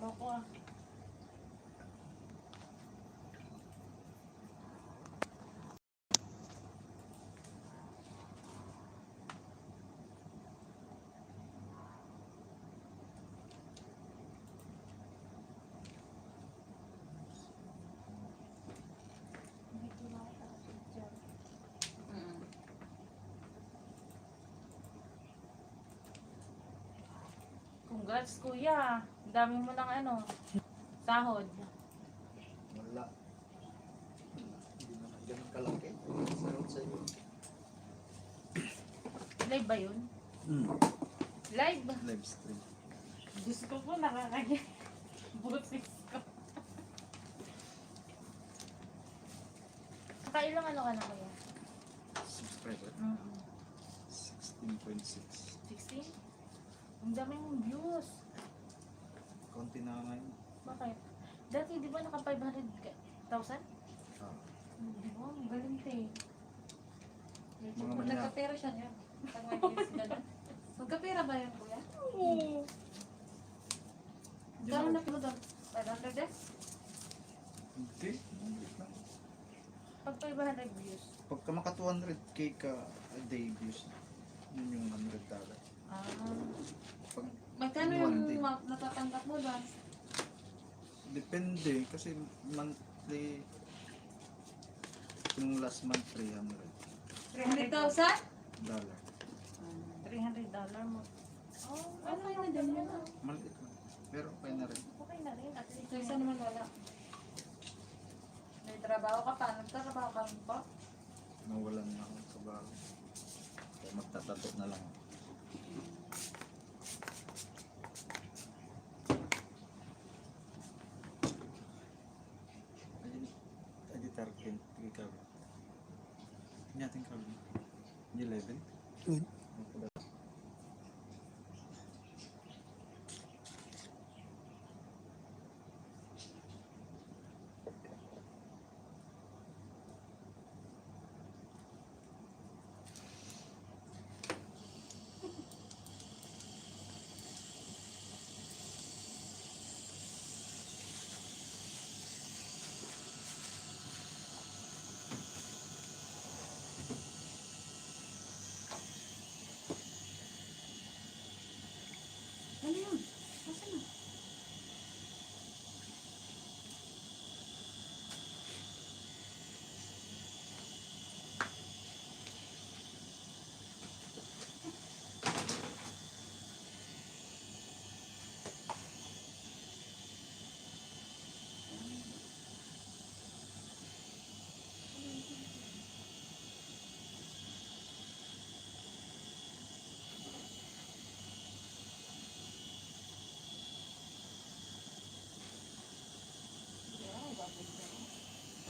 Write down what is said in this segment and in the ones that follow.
Loko ah. Congrats kuya. Ang dami mo ng ano, sahod. Wala. Hindi naman ganun kalaki. Sarap sa iyo. Live ba yun? Live? Live stream. Gusto ko po nakakaya. Busis ko. Saka ilang ano ka na kuya? Subscriber. 16.6. 16? Ang dami mong views. Konti na ngayon. Bakit? Dati di ba naka 500,000? Ah, Di ba? Ang galing te. Mga Kung manya. nagkapera siya niya. Pag may views ganun. Magkapera ba yan, kuya? Oo. Gano'n na kilo doon? 500 eh? Hindi. Hindi lang. Pag 500 views. Pagka maka 200k ka a day views, yun yung $100. Ah. Pag Magkano One yung day. natatanggap mo doon? depende kasi monthly, yung last month 300 300,000? dollar. $300 mo. Oh, ano Okay yun? na din yun. Maliit lang. Pero okay na rin. Okay na rin. At least Kaysa naman wala. May trabaho ka pa. Nagtatrabaho ka pa? Nawalan na ako sa bago. Kaya magtatato na lang ako. Editor kin ikaw. Nyating kami. 11. Good. Ano yun? Asan na?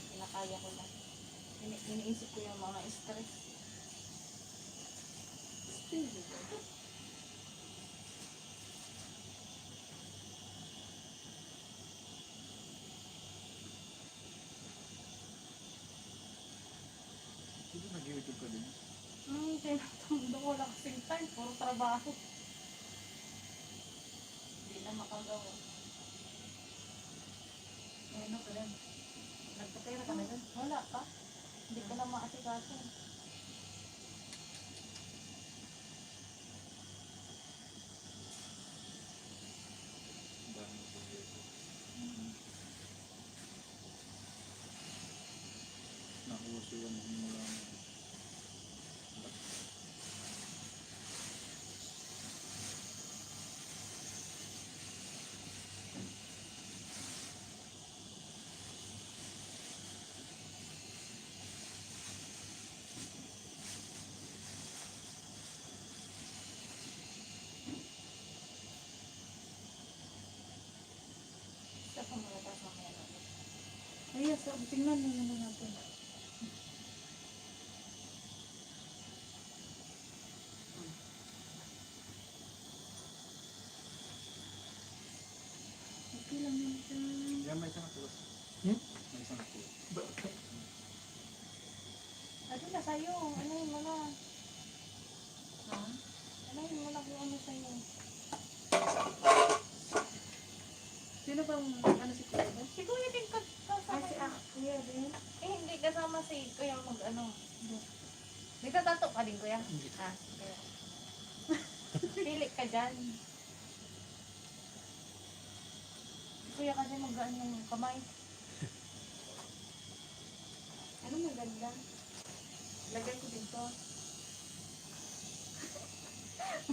Kinakaya ko lang. Iniisip ko yung mga stress. Hindi nag-YouTube ka din. Tinatamdo ko lang kasing time. Puro trabaho. Hindi na makagawa. Ano ka rin? Nagkapera ka na doon? Wala pa. Hindi ko na maasikaso. Dami ko YouTube. Nauso yan mula Sa pamalatas mamaya natin. Ay, so, tingnan mo naman natin. Okay lang yun dyan. yan may isang tulos. Hmm? May isang tulos. Ado na sa'yo. Ano yun mo na? Ha? Ano yun mo na kung ano sa'yo? Sino bang, ano si Kuya ba? Si Kuya din kasama. Ay, si Kuya din. Eh, hindi kasama si Kuya mag-ano. Nagtatato ka din, Kuya? Hindi. Ah, Kuya. Pili ka dyan. Kuya kasi mag-ano yung kamay. Ano maganda? Lagay ko dito.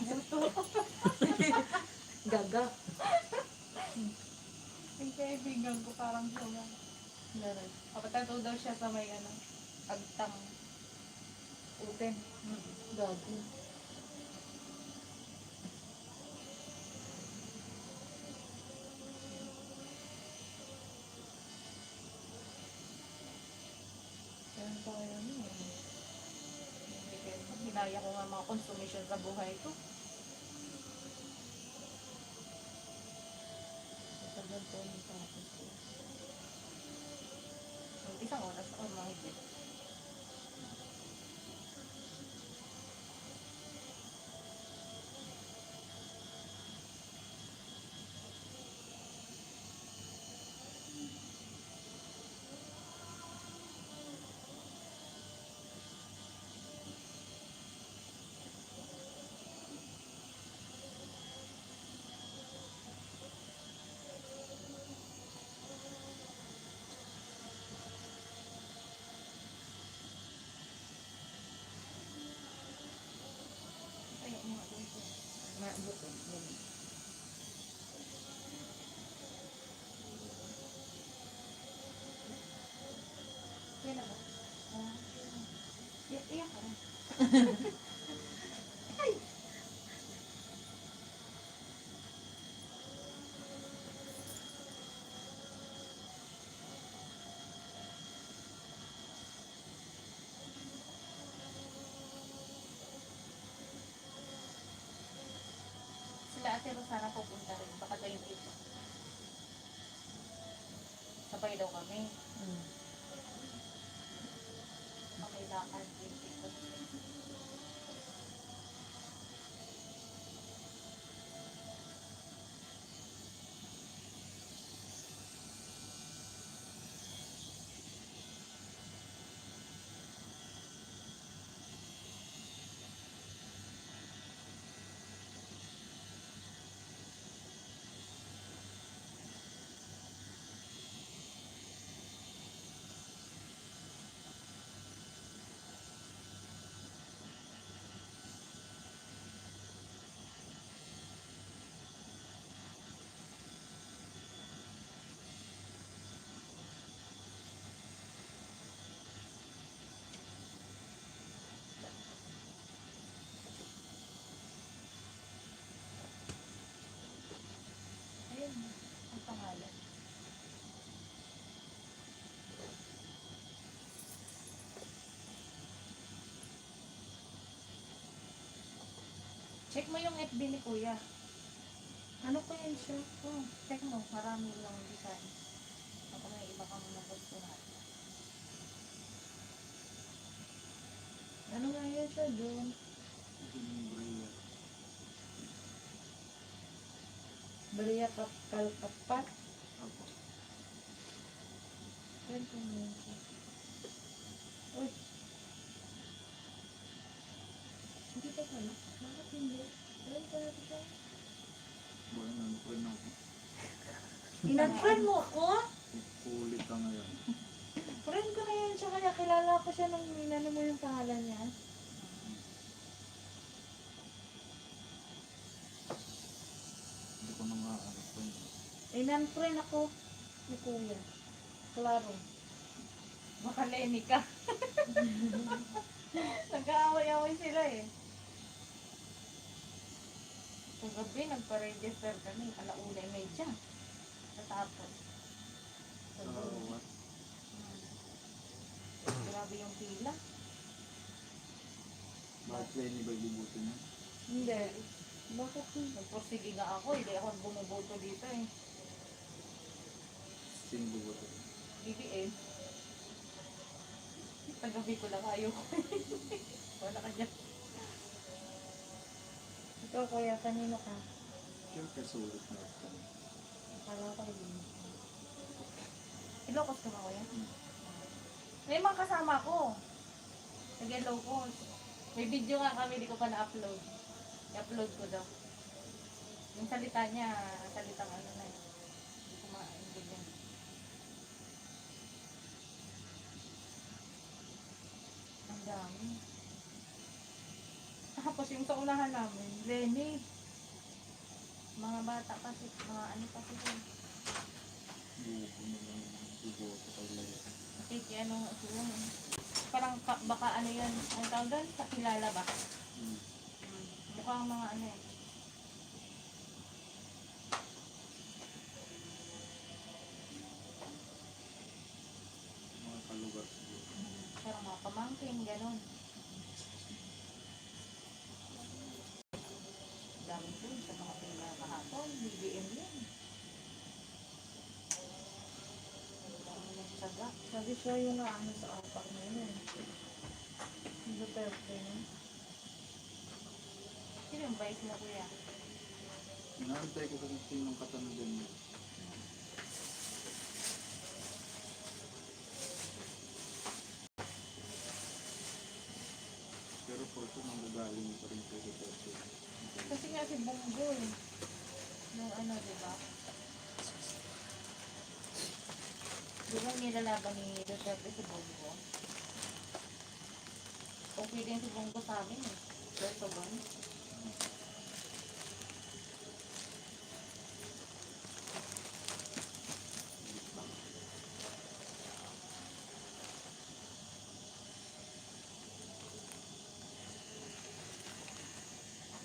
Buto. Gaga. Yung kaibigan ko parang siya. Meron. Kapatato daw siya sa may ano, agtang uten. Gago. Yan pa kaya ano eh. Hinaya ko nga mga consumption sa buhay ko. Matagal po yung tapos ko. Isang oras o mahigit. Ay, mga dito. Bukod. Yan na ba? Iyak ka na. Sila Ate Rosana pupunta rin. Baka daw yung ito. Sabay daw kami. Okay, lakad yung ito. Ayun, ang pangalan. Check mo yung FB ni Kuya. Ano ko yan siya? Oh, check mo. Marami lang design. Baka may iba kang nagustuhan. Ano nga yan siya doon? Baliya kalkapat. Opo. Yan po yun siya. Uy. Hindi ka pala. Bakit hindi? Alam ka natin siya. Buwan na po na ako. Inag-friend mo ako? Kulit ka ngayon. Friend ko na yan siya, kaya kilala ko siya nung inano mo yung pangalan niya. Hindi ko na maaarap po yun. Inan-friend ako ni Kuya. Klaro. Baka Lenny ka. Nag-aaway-aaway sila eh. Kagabi, nagpa-register kami. 1:30. Natapos. What? Grabe yung pila. Bakit Lenny ba ibubuto niya? Hindi. Bakit hindi? Nagpursige nga ako. Hindi ako bumuboto dito eh. Sino bubuto? BBM. Kagabi ko lang ayoko. Wala ka dyan. Ikaw Kuya, kanino ka? Siyempre sulit na ito. Kala ko yun. Ilocos ka ba ko yan? May mga kasama ko. Nag-Ilocos. May video nga kami, di ko pa na-upload. I-upload ko daw. Yung salita niya, salitang ano na yun. Hindi ko maintindihan. Ang dami. Tapos yung sa unahan namin, Lenny. Mga bata kasi, mga ano kasi yun. Buko na lang. Buko sa kailangan. Ano nga sila. Parang baka ano yun, ang tawag doon, kakilala ba? Mukhang mga ano eh. Mga kalugar siguro. Parang mga pamangkin, gano'n. Dami dun sa mga pinakahapon, BBM yun. Ang dami ng saga. Sabi siya yung naano sa apak na yun. Yung Duterte no? Sino yung vice mo kuya? Inaantay ko kung sinong katanagan niya. Pero for sure, manggagaling pa rin kay Duterte. Kasi nga si Bongbong. Nung ano, di ba? Di ba nilalaban ni Duterte si Bongbong? Okay din si Bongbong sa amin eh. Pero ba?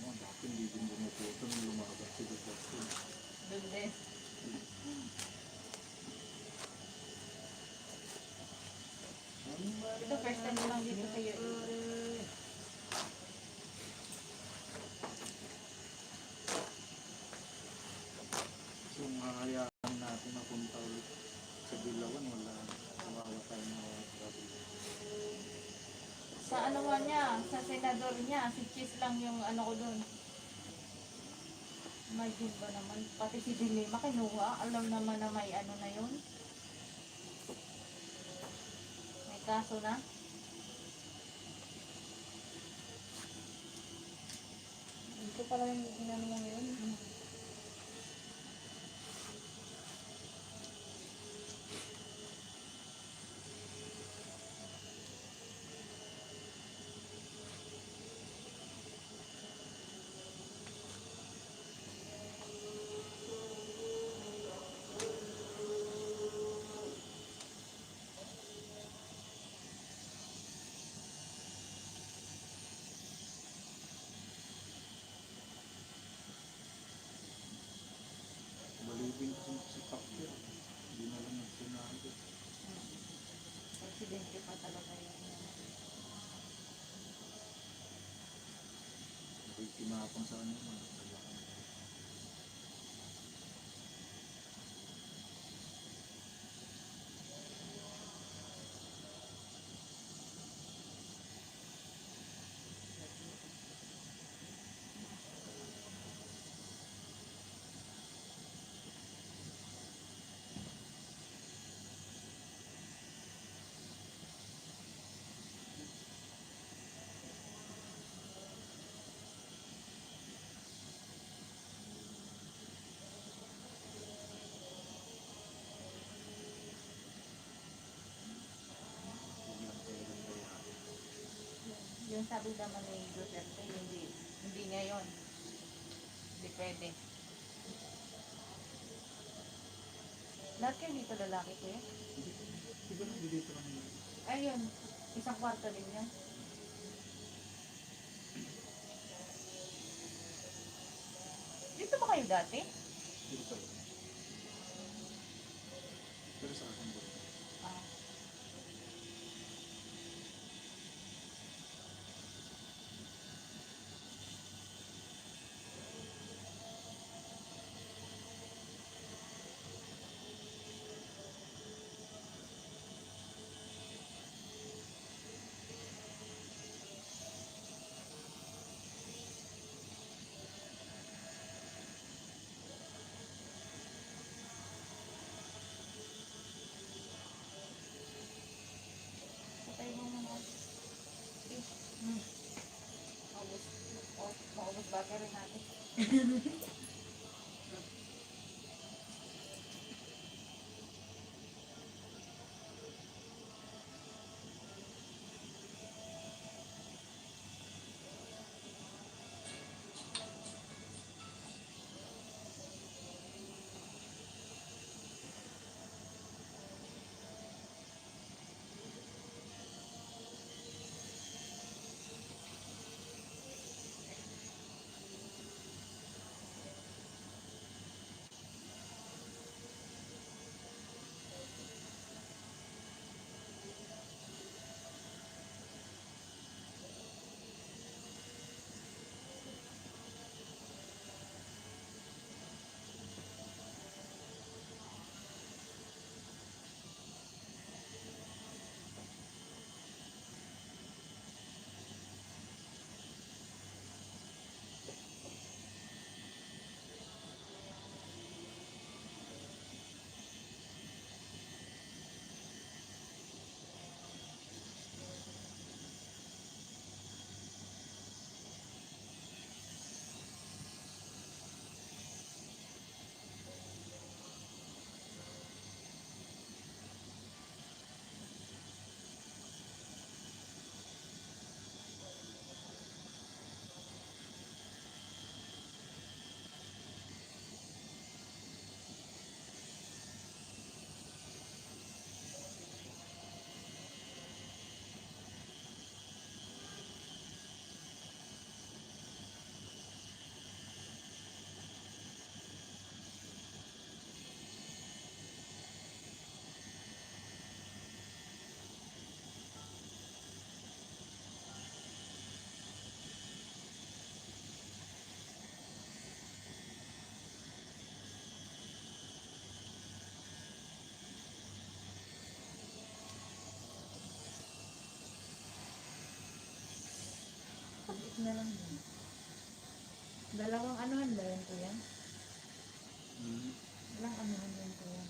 Bakit hindi din bumuputo nung lumabas si Duterte? Doon din. Ito first time ko lang dito sa iyo. So, mahayaan natin mapunta ulit sa Bilawan, wala. Kawawa tayo na travel. Sa ano nga niya, sa senador niya, si Cheese lang yung ano ko doon. Imagine ba naman, pati si Dilema kinuha, alam naman na may ano na yun. May kaso na. Ito pala yung inano mo ngayon. Balibin ko si Pacquiao. Hindi na lang nagsinado. Presidente pa talaga yun. May kinapang sa kanya mga kailangan. Biglang pera kaya. Yung sabi naman ni Duterte, hindi ngayon. Hindi pwede. Lahat kayo dito lalaki ko eh. Di ba nandito lang yun? Ayun, isang kwarto din yan. Dito ba kayo dati? Dito pa rin. Pero sa akin ba? Ah. Pag-it na lang din. Dalawang anuhan ba yan po yan? Hmm. Walang anuhan yan po yan.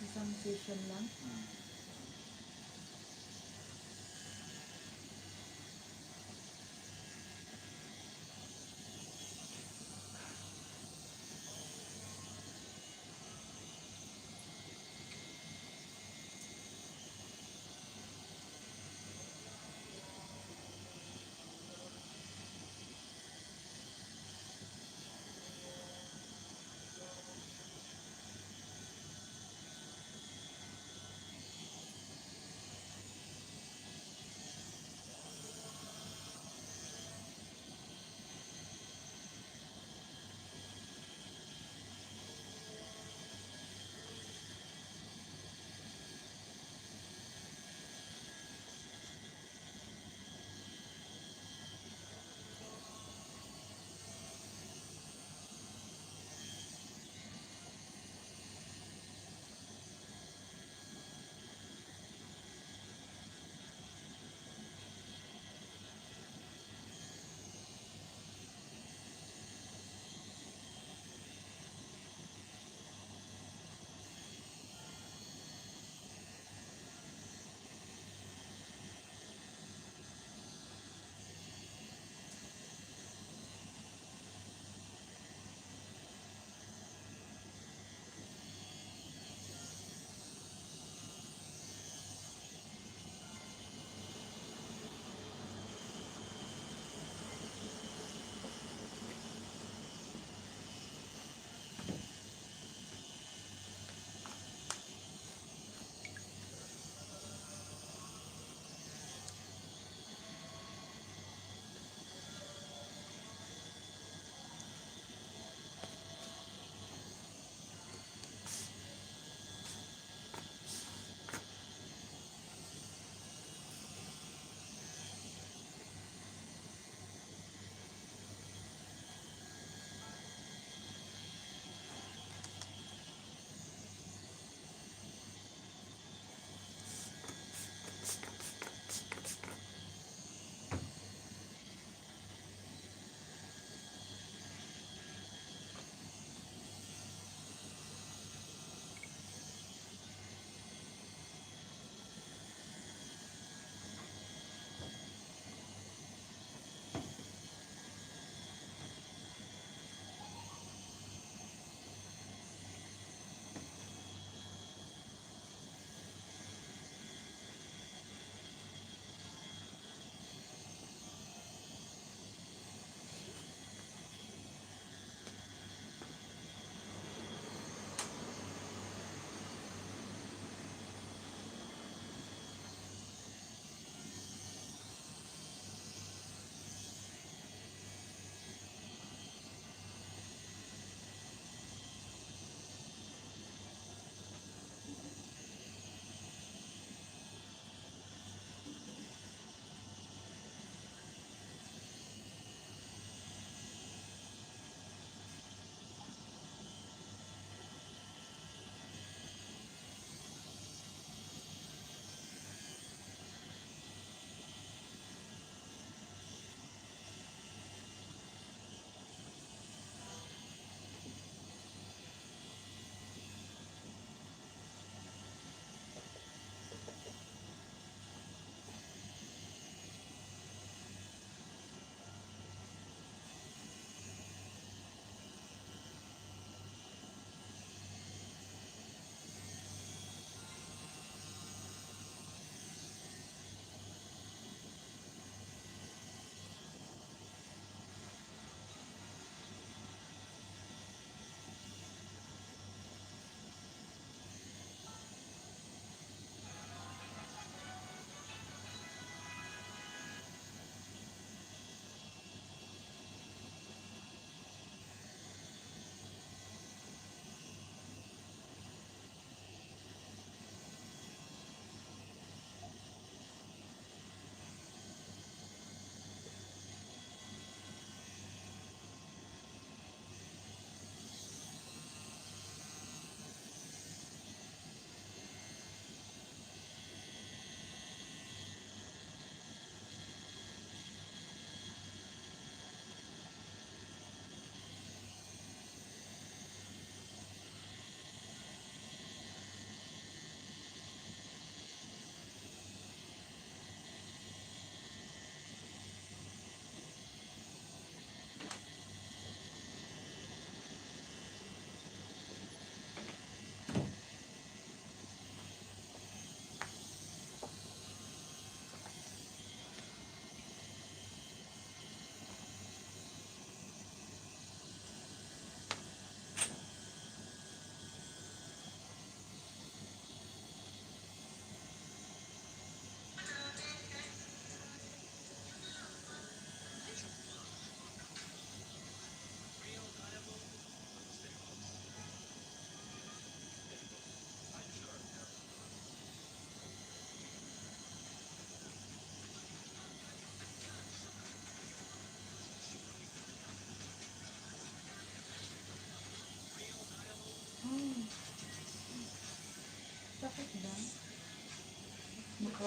Isang session lang. Hmm.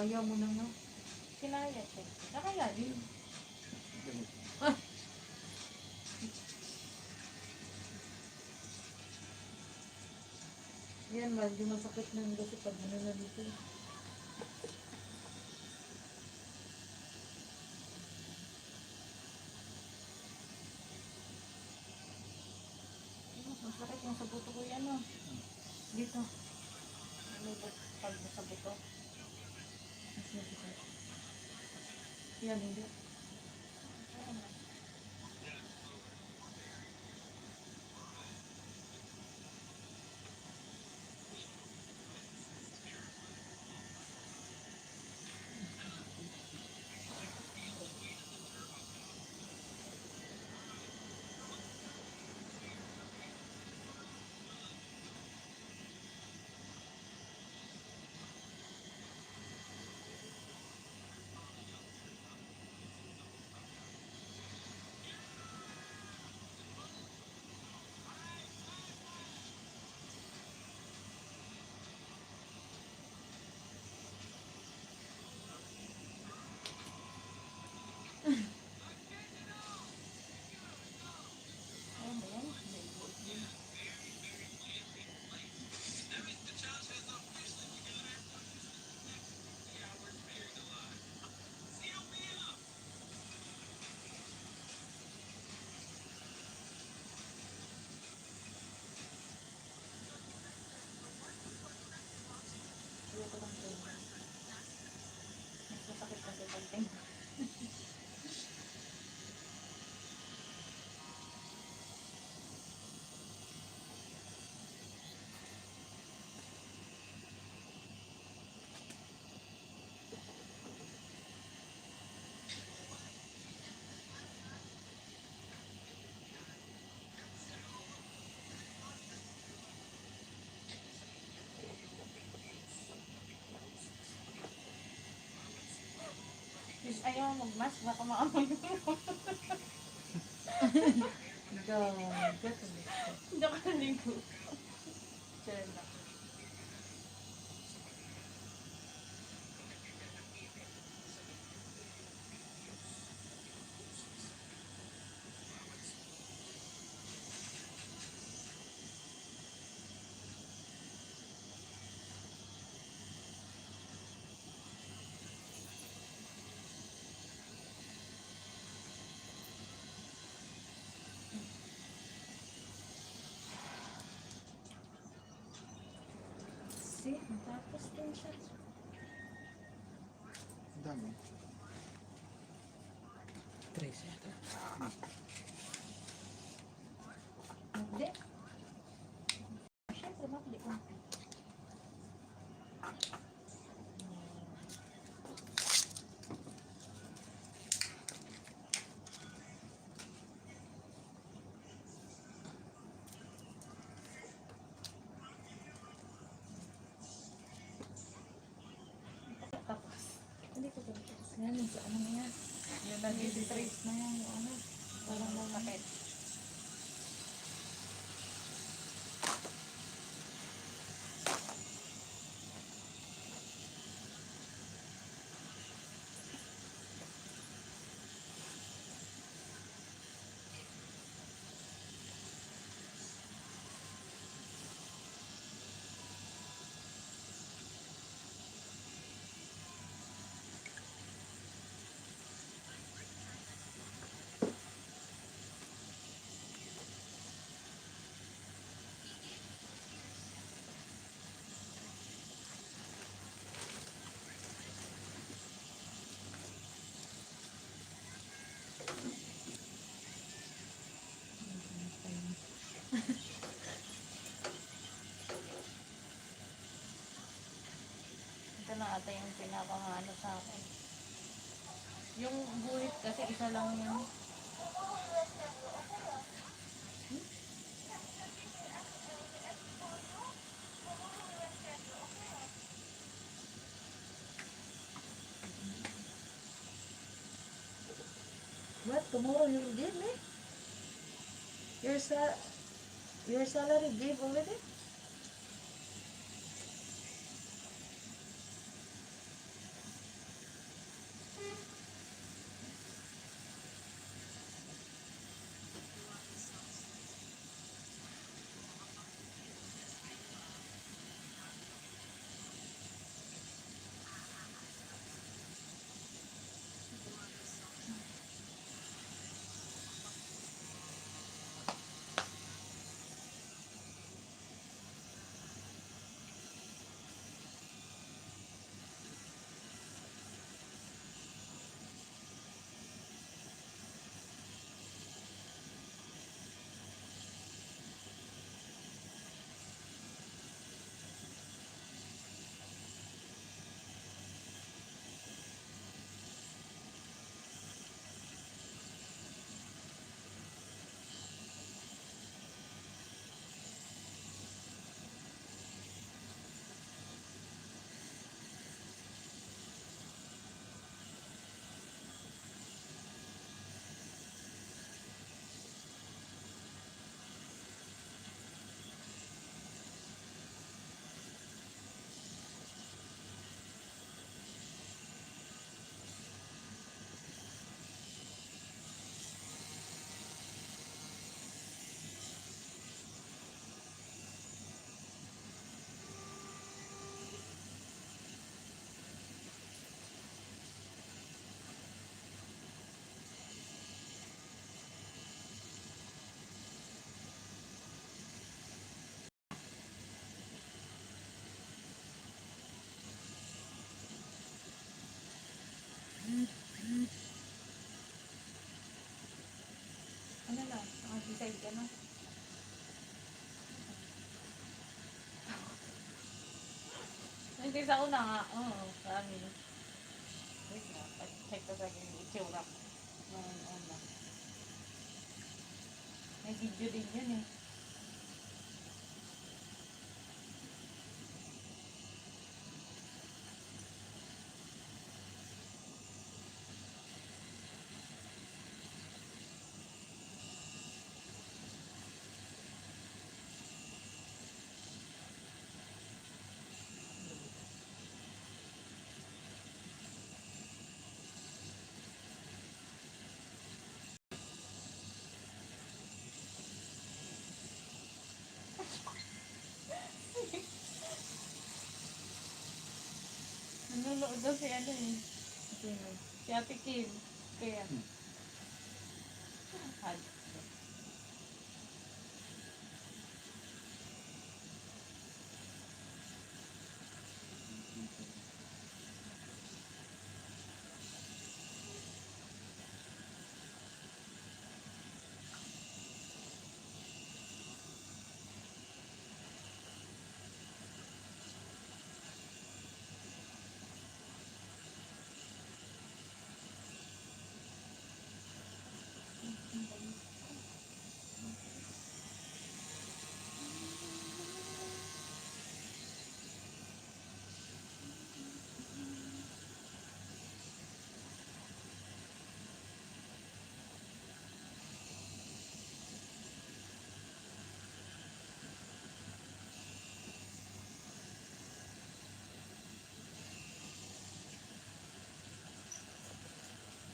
Ayaw mo na nga. Kinaya siya. Nakaya din. Ganito. Yan, medyo masakit na kasi pag ano na dito. Masakit yung sa buto ko yan, oh. Dito. Lumot pag sa buto. Mas masakit. Yan, hindi. Ayun ba yan? Ayoko lang tenga. Mas masakit kasi pag tenga. Please, ayaw magmas. Baka maamoy mo. Gagat. Hindi ako naligo. Chill lang. See, matapos din siya. Ang dami. Hindi. Siyempre, makli ko. Tapos, Hindi ko ganito. Yan, yung sa ano na yan. yun nag-stress. Straight na yan, yung ano. Walang masakit. Ito na ata yung pinakahano sa akin. Yung buhit kasi isa lang yun. What? Tomorrow you'll give me? Your salary gave already? Ano na? Nakag-decide ka na? Hindi sa una nga. Oo, kami. Wait na. Check ko sa akin yung itsura ko. Nung una. May video din yun eh. Nanonood daw si ano eh. Sino? Si Ate Kim. Kaya. Ay.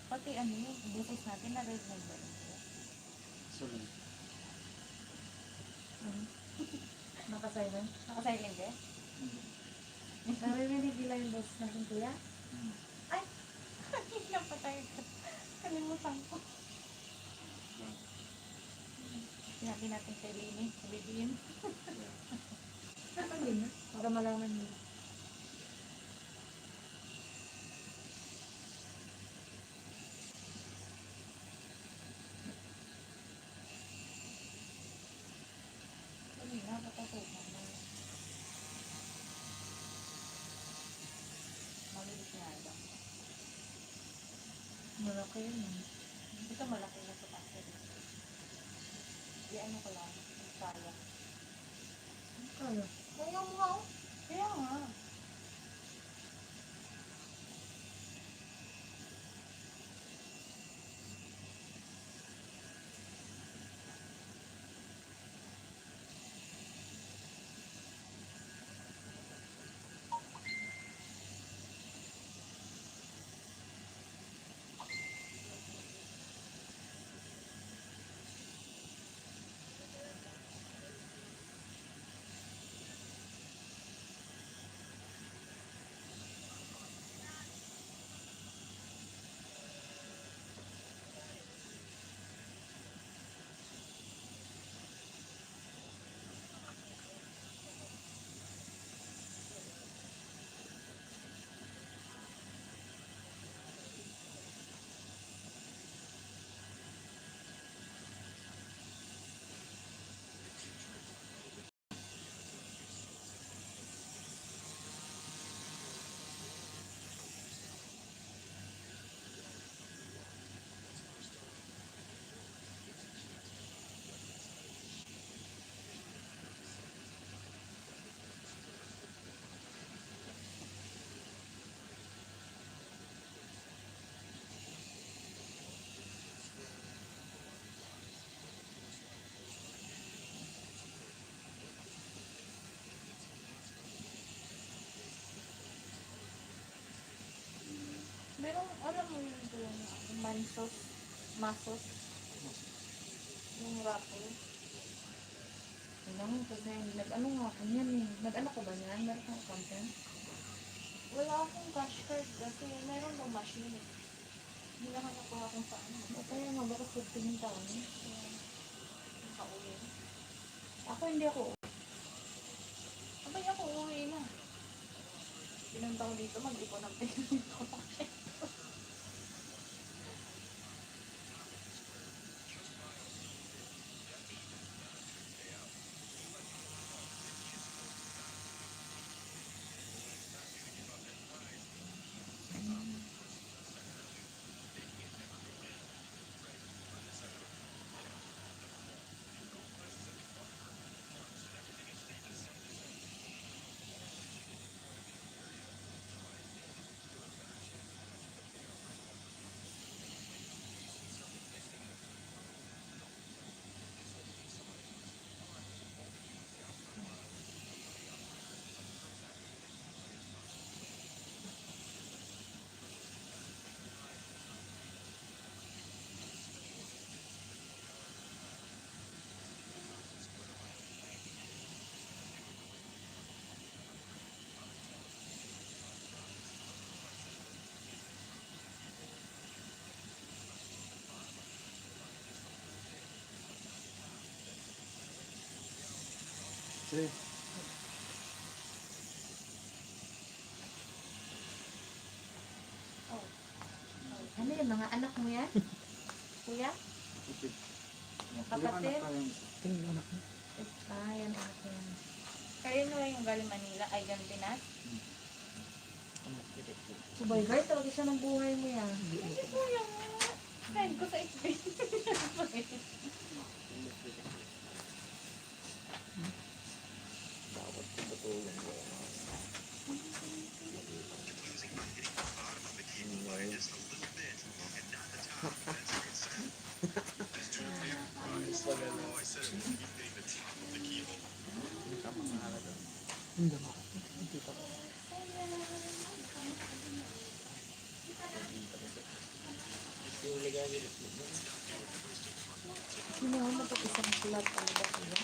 Pati ano yun, business natin na-revive ba yun? Sorry. Nakasilent? Naka-silent eh? Naririnig nila yung boss natin kuya? Ay! Kanina pa tayo. Kalimutan ko. Sinabi natin kay Lini, sabihin. Hindi na. Para malaman nila. Kanina, patatukan na. Maliit nga lang. Malaki yun eh. Ito malaki na sa taas. Di ano ko lang, kaya. Kaya. Kaya nga. Kaya nga. Merong, alam mo yun doon, mansos, masos, yung raffle. Alam mo kasi nag-ano nga ako niyan eh. Nag-ano ko ba niyan? Meron kang content? Wala akong cash card kasi meron ng machine eh. Hindi naman ako akong saan. O kaya nga baka 15 taon. Nakauwi. Ako hindi ako. Abay ako uwi na. Pinunta ko dito, mag-ipon ng pera dito. kasi. Oh. Ano yung mga anak mo yan? Kuya? Kapit. Yung Yung anak kapatid. ka yung Ah, yan anak yan. Kayo no yung galing Manila. Ay, galing Pinas. Subaybay, talaga siya ng buhay mo yan. Hindi po yung friend ko sa FB. Kinuha mo ito isang sulat talaga kuya.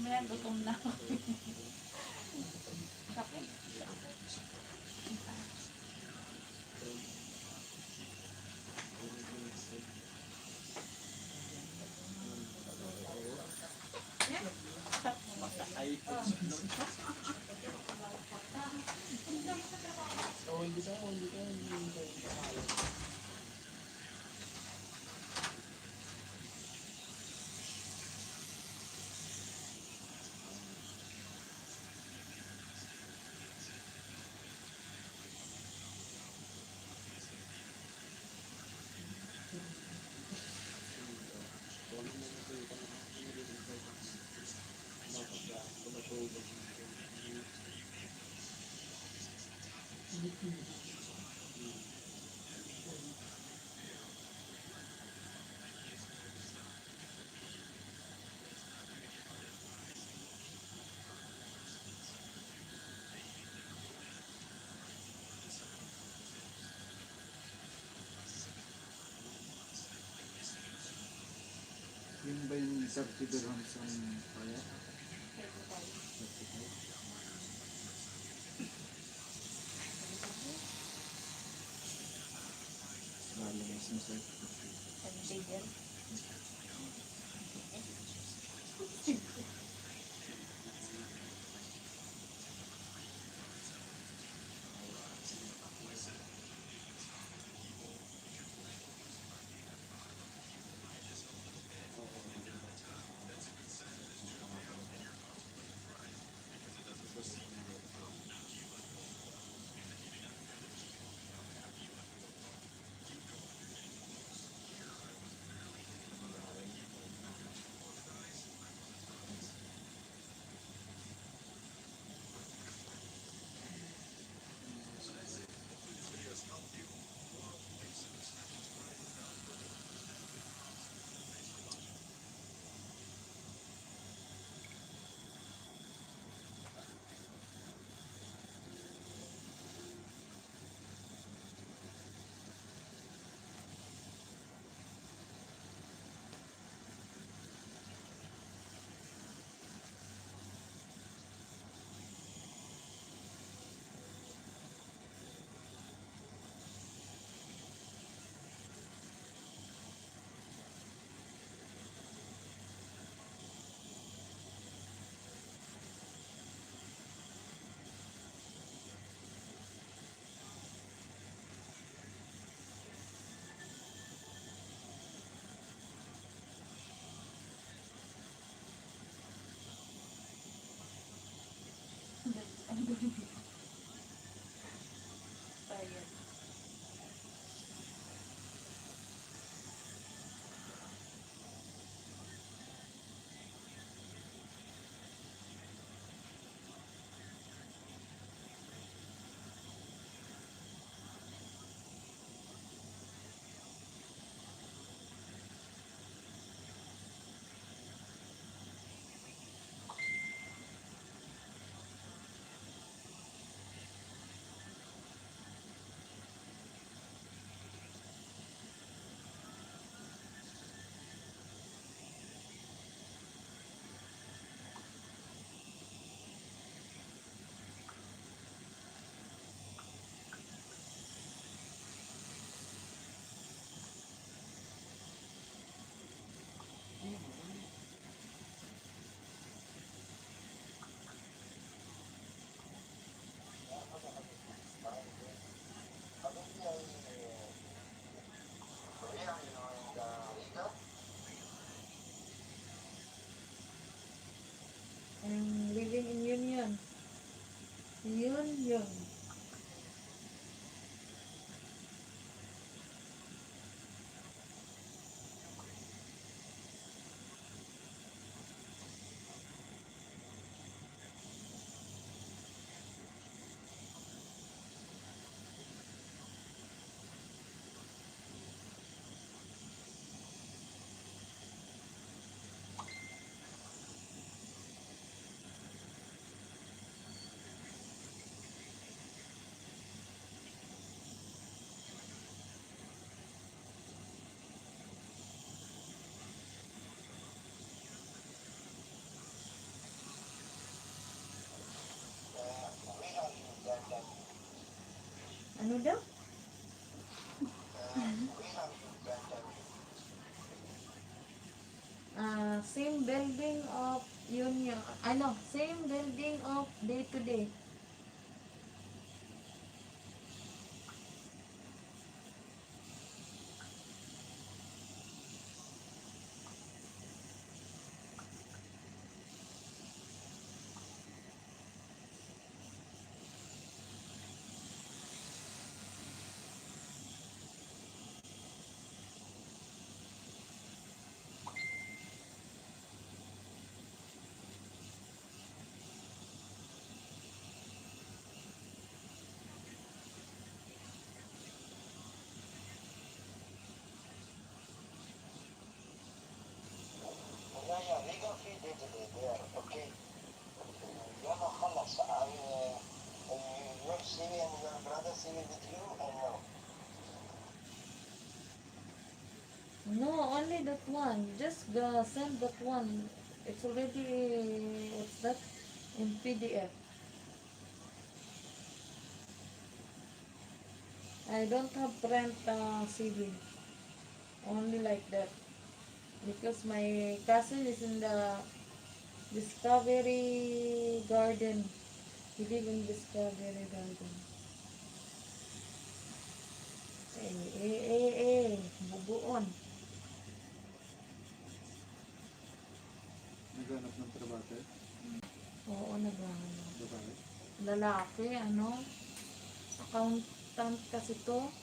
May gutom na ako. Sakit. Yung ba yung 30 dirhams ang kaya? Lalo mas masaya. Pag-bigyan. Ano daw? Same building of union. Ano? Same building of day to day. Yeah, legal fee day to day there, okay. يلا خلص your CV and your brother CV with you and no. No, only that one. Just send that one. It's already, what's that? In PDF. I don't have print CV. Only like that. Because my cousin is in the Discovery Garden. We live in Discovery Garden. Bubuon. Naghanap ng trabaho. Oo, naghahanap. Babae. Lalaki, ano? Accountant kasi to.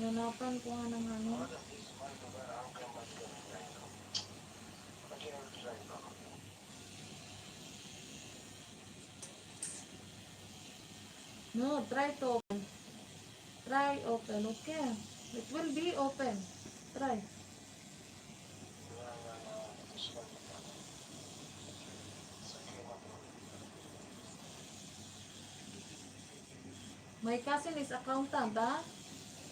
Nanapan ko nga ng ano. No, try to open. Try open, okay. It will be open. Try. My cousin is accountant,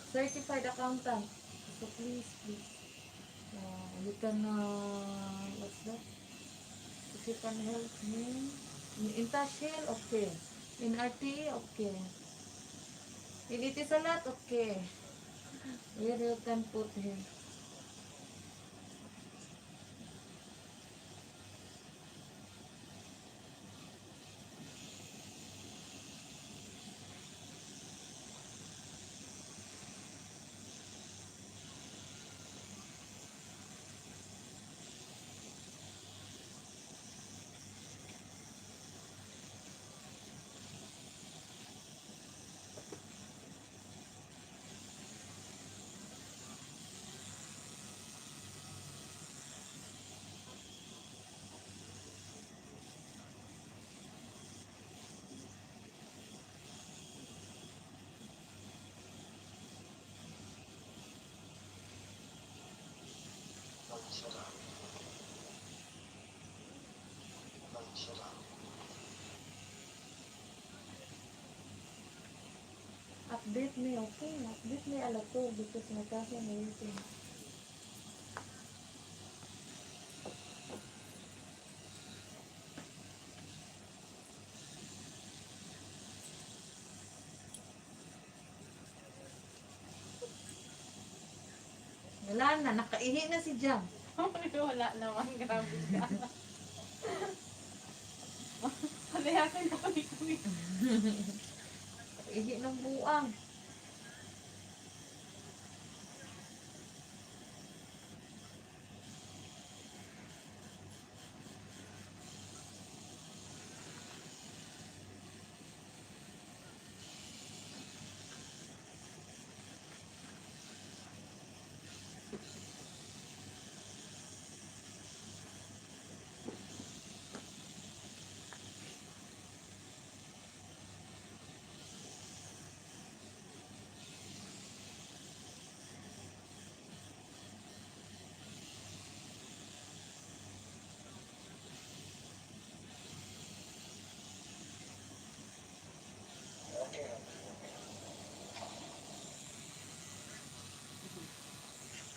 certified accountant. So please, you can, what's that? If you can help me. In Tashel, okay. In RT, okay. In Itisalat, okay. Where you can put him. Update me, okay? Update me a lot too because my cousin is waiting. Wala na, nakaihi na si Jam. Wala naman, grabe ka. Palayasin ko kami. Nakaihi ng buang.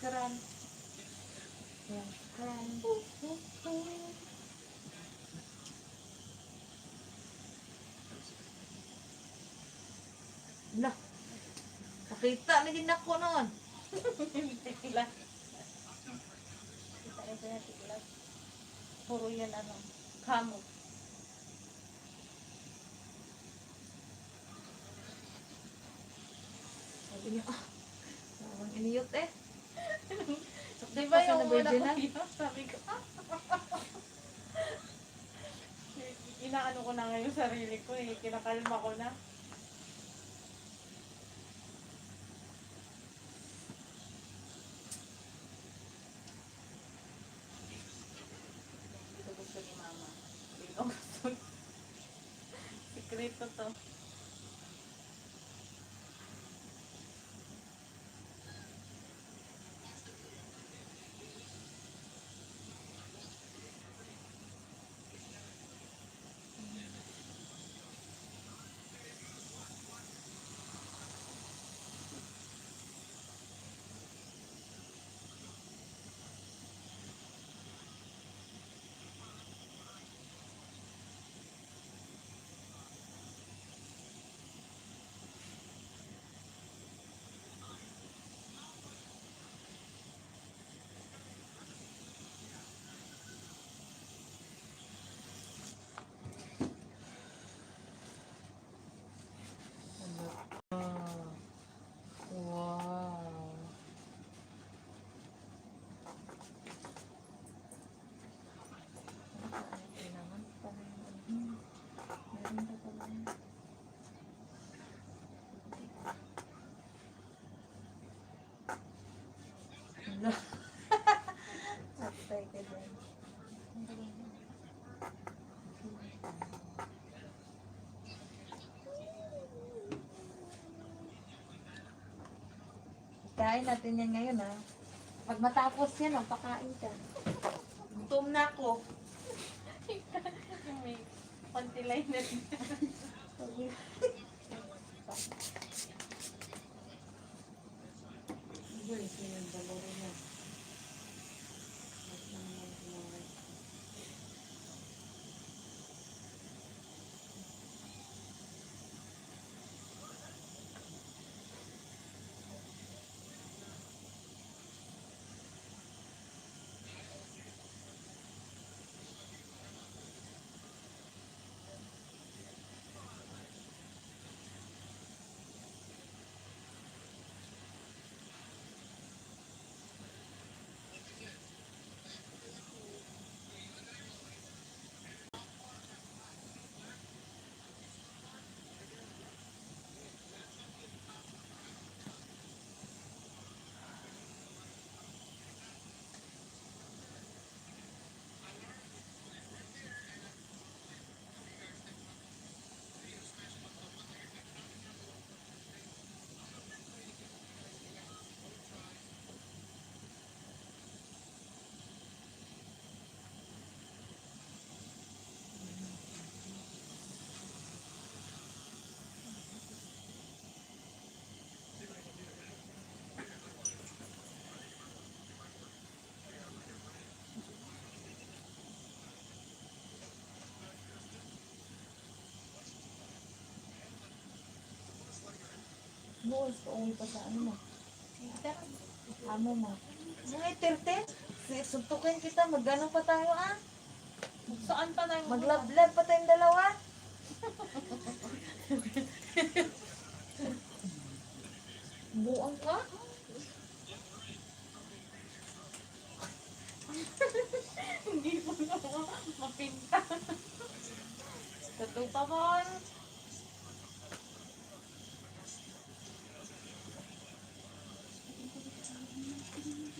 Karan. Yan, karan. Lah, Nakita na din ako noon. Tiklat. Kita niyo sa tiklat. Puro yan ano, kamot. Sabi niya, parang iniyot eh. Di ba Kasi yung una na-virgin ko na? yun? Sabi ko, inaano ko na ngayon sarili ko eh. Kinakalma ko na. Ito gusto ni mama. Hindi ko gusto. Sikreto to. Wow. Kailangan pa rin. Meron pa pala. Hala. Atay ka dyan. Kain natin yan ngayon ha. Pag matapos yan, pakain ka. Gutom na ako. Yung may pantilay na rin. Bukas pa uwi pa sa ano mo. Amo mo. Mga 13? Suntukin kita, magano pa tayo ah? Saan pa tayo? Maglablab pa tayong dalawa? Buang ka? Hindi mo na mapinta. Totoo pa mo.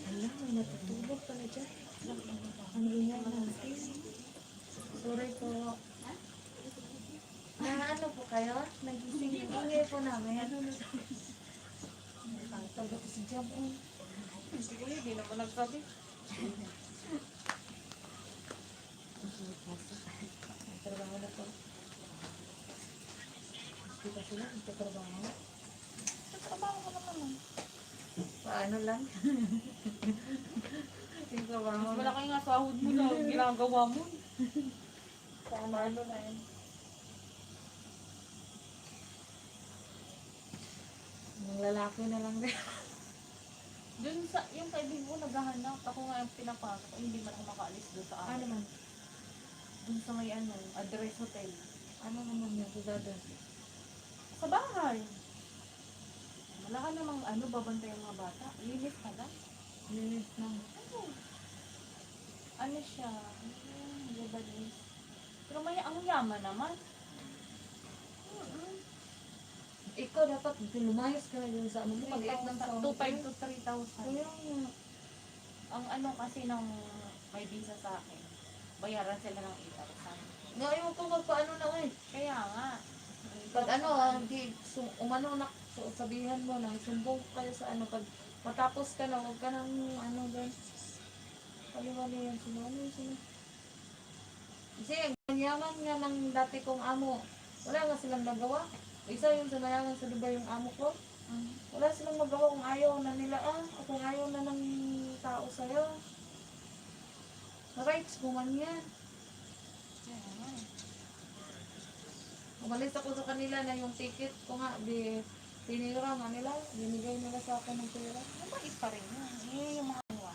Alam, may natutulog pala dyan. Ang ingay natin. Sorry po. Ano po kayo? Nagising yung ingay po namin. Tagal ko si Jam. Hindi ko yun, hindi naman nagsabi. Trabaho na po. Hindi pa sila, nagtatrabaho. Sa trabaho ko naman. Paano lang? Yung trabaho Mas na. malaki nga sahod mo na ginagawa mo. Paano na yun? Ng lalaki na lang din. Dun sa, yung kaibigan ko naghahanap, ako nga yung pinapasok, hindi man ako makaalis doon sa Ano amin. naman? Dun sa may ano, address hotel. Ano naman yung kudada? Sa bahay. Wala ka namang ano, babantay ang mga bata. Linis ka lang. Linis na. Ano? Ano siya? Ano yung Lebanese? Pero may ang yaman naman. Ikaw dapat lumayos ka na dun sa ano mo. Pag-iit ng sa 2,500 to 3,000. Kaya Ang ano kasi ng may visa sa akin, bayaran sila ng 8,000. ngayon ko magpaano na eh. Kaya nga. Pag ano, di, umano na, sabihan mo na, sumbong kayo sa ano, pag matapos ka na, huwag ka nang ano doon. Kaliwali yan, sino sino. Kasi ang yaman nga ng dati kong amo, wala nga silang nagawa. Isa yun sa mayaman sa Dubai yung amo ko. Wala silang magawa kung ayaw na nila o kung ayaw na ng tao sa'yo. Rights mo man yan. Kaya nga. Umalis ako sa kanila na yung ticket ko nga, tinira nga nila, binigay nila sa akin ng pera. Mabait pa rin yun. Yung mga gawa.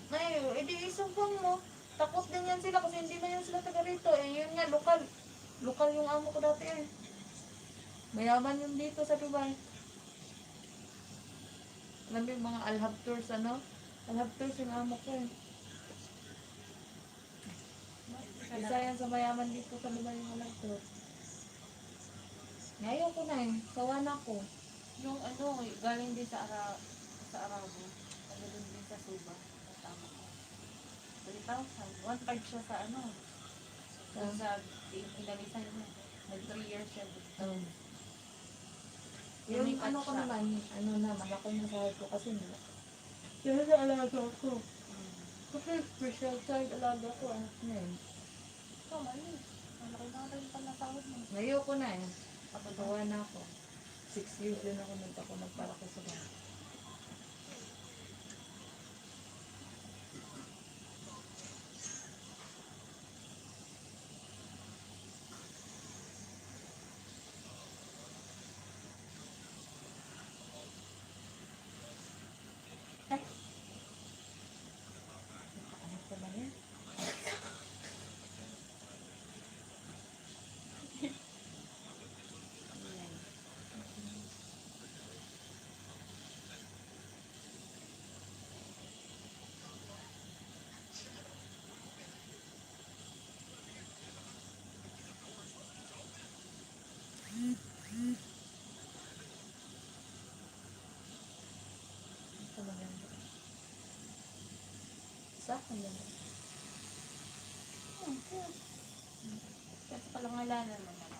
Ngayon, edi isumbong mo. Takot din yan sila kasi hindi na yan sila taga rito. Eh, yun nga, lokal. Lokal yung amo ko dati eh. Mayaman yun dito sa Dubai. Alam mo yung mga Alhab Tours, ano? Alhab Tours yung amo ko eh. Isa yan sa mayaman dito sa Dubai yung Alhab Tours. Ngayon ko na eh. Sawa na ko. Yung ano, galing din sa Arabo. Ano din sa Suba. Tama ko. 3,000. 1,500 siya sa ano. Sa inalisan niya. Nag 3 years siya dito. Yung Lumipat ano ko siya. naman, ano naman, ako yung sahod ko kasi nila. Kaya sa alaga ko. Kasi special child alaga ko, anak na eh. Ikaw, mali. Malaki na rin pala sahod mo. Ngayon ko na eh. Kapagawa na ako. 6 years din ako nagpalaki sa bahay. Ano pa ba yan? Ito ba yan? Sa akin yan. Kasi palangalanan naman ako.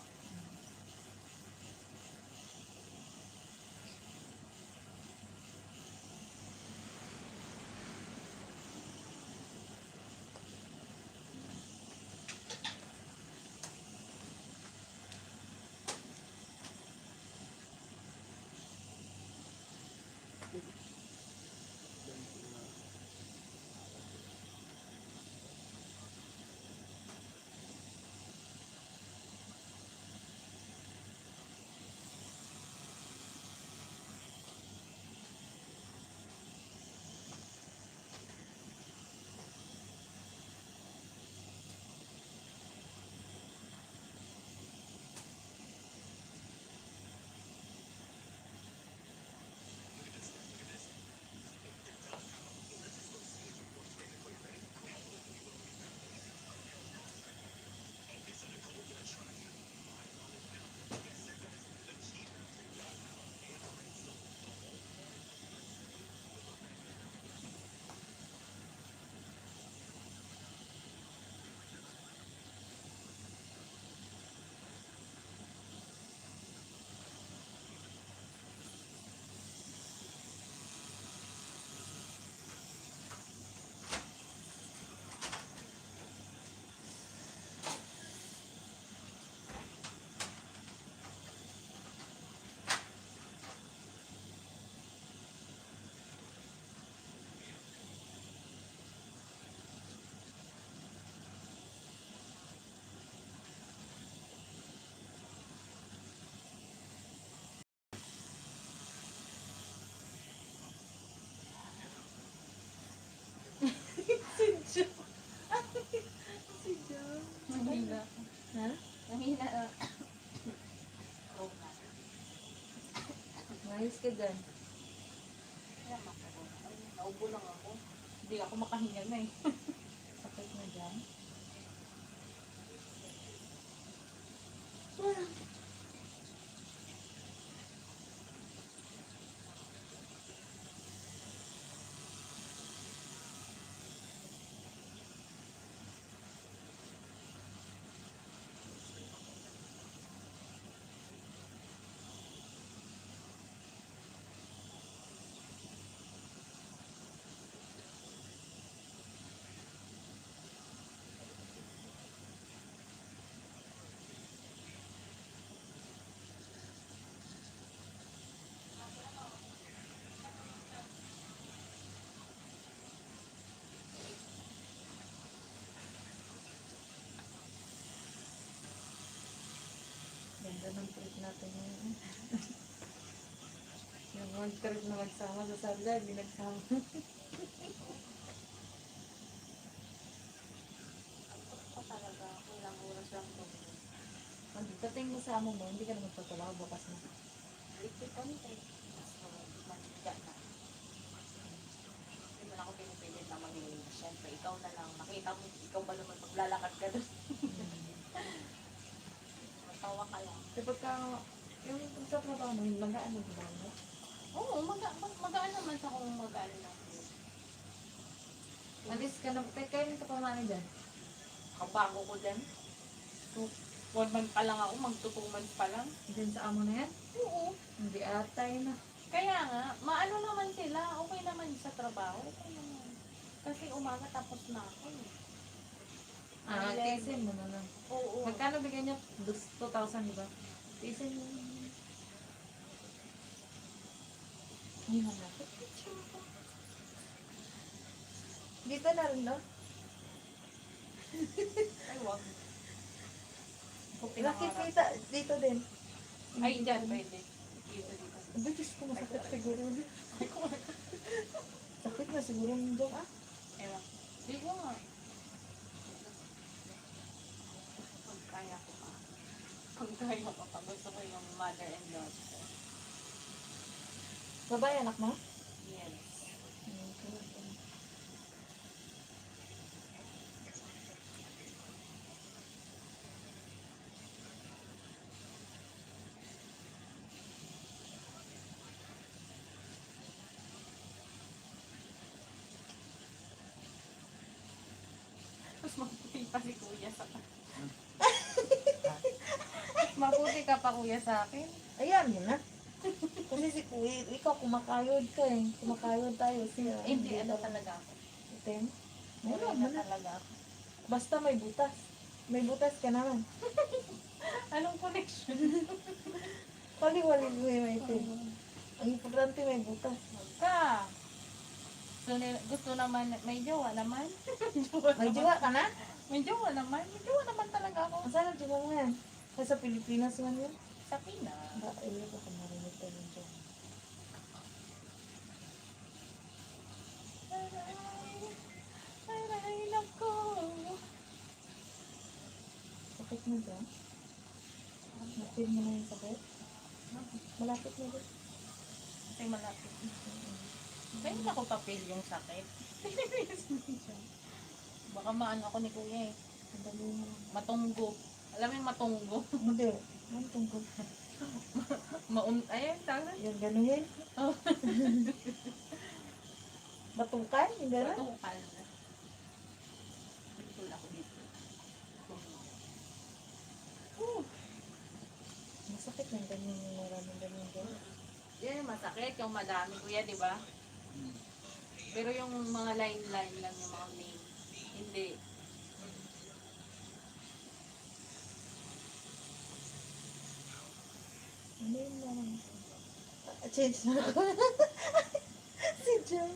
Alis ka dyan. Kaya makakaroon. Ay, naubo lang ako. Hindi ako makahinga na eh. Sakit na dyan. Ganda ng trip natin ngayon. Yung one trip na magsama sa Sarda, hindi nagsama. Ako talaga, ilang oras lang to. Pagdating mo sa amo mo, hindi ka na magpatulaw, bukas na. Likit ko nito eh. So, mantika na. Hindi mo na ako pinipilit na mag-iing. Siyempre, ikaw na lang. Makita mo, ikaw ba naman maglalakad ka doon? Matawa ka lang. Kapag ka, yung sa trabaho mo, yung magaan mo ba mo? Oo, magaan naman sa kung magaan lang. Alis ka na, kailan ka pa mani dyan? Kabago ko din. 1 month pa lang ako, mag-2 months pa lang. Dyan sa amo na yan? Oo. Hindi atay na. Kaya nga, maano naman sila, okay naman sa trabaho. Okay naman. Kasi umaga tapos na ako eh. Ah, 11. tiisin mo na lang. Oo. Magkano bigyan niya? 2,000, di ba? Tiisin mo. Hindi na natin. Dito na rin, no? Ay, wag. Nakikita dito din. Ay, dyan, pwede. Dito, dito. Bitis ko masakit siguro. Sakit na siguro nito. Ah? Ewan. Di ko nga. Pag kaya ko pa. Pag kaya ko pa. Gusto ko yung mother and daughter. Babae anak mo? Yes. Mas maputi pa si kuya sa maputi ka pa kuya sa akin. Ayan mo na. Kasi si Kuya, ikaw kumakayod ka eh. Kumakayod tayo siya. Hindi, ano talaga ako. Item? Meron Meron na mo na. talaga ako. Basta may butas. May butas ka naman. Anong connection? Wali-wali mo yung item. Ang importante may butas. Ka. So, gusto naman, may jowa naman. May jowa ka na? May jowa naman. May jowa naman talaga ako. Ang saan ang jowa mo yan? Kasi sa Pilipinas man yun. Sa Pinas. Ba, ayun ako marinig tayo ng jowa. Aray, nako. Sakit mo dyan? Napil mo na yung sakit? Malapit na dyan. Kasi malapit. Kaya na ko papel yung sakit. Baka maano ako ni kuya eh. Ang dali mo. Matunggo. Alam mo yung matunggo? Hindi. Ang tungkol. Ayun, tawag. Yung ganuhin? Oh. Batukan? Yung gano'n? Matukal. Bitul ako dito. Masakit ng ganyan yung maraming ganyan gano'n. Yan yung masakit, yung madami kuya, di ba? Pero yung mga line-line lang yung mga name. Hindi. Ano yun naman? Change na ako. Si Jam.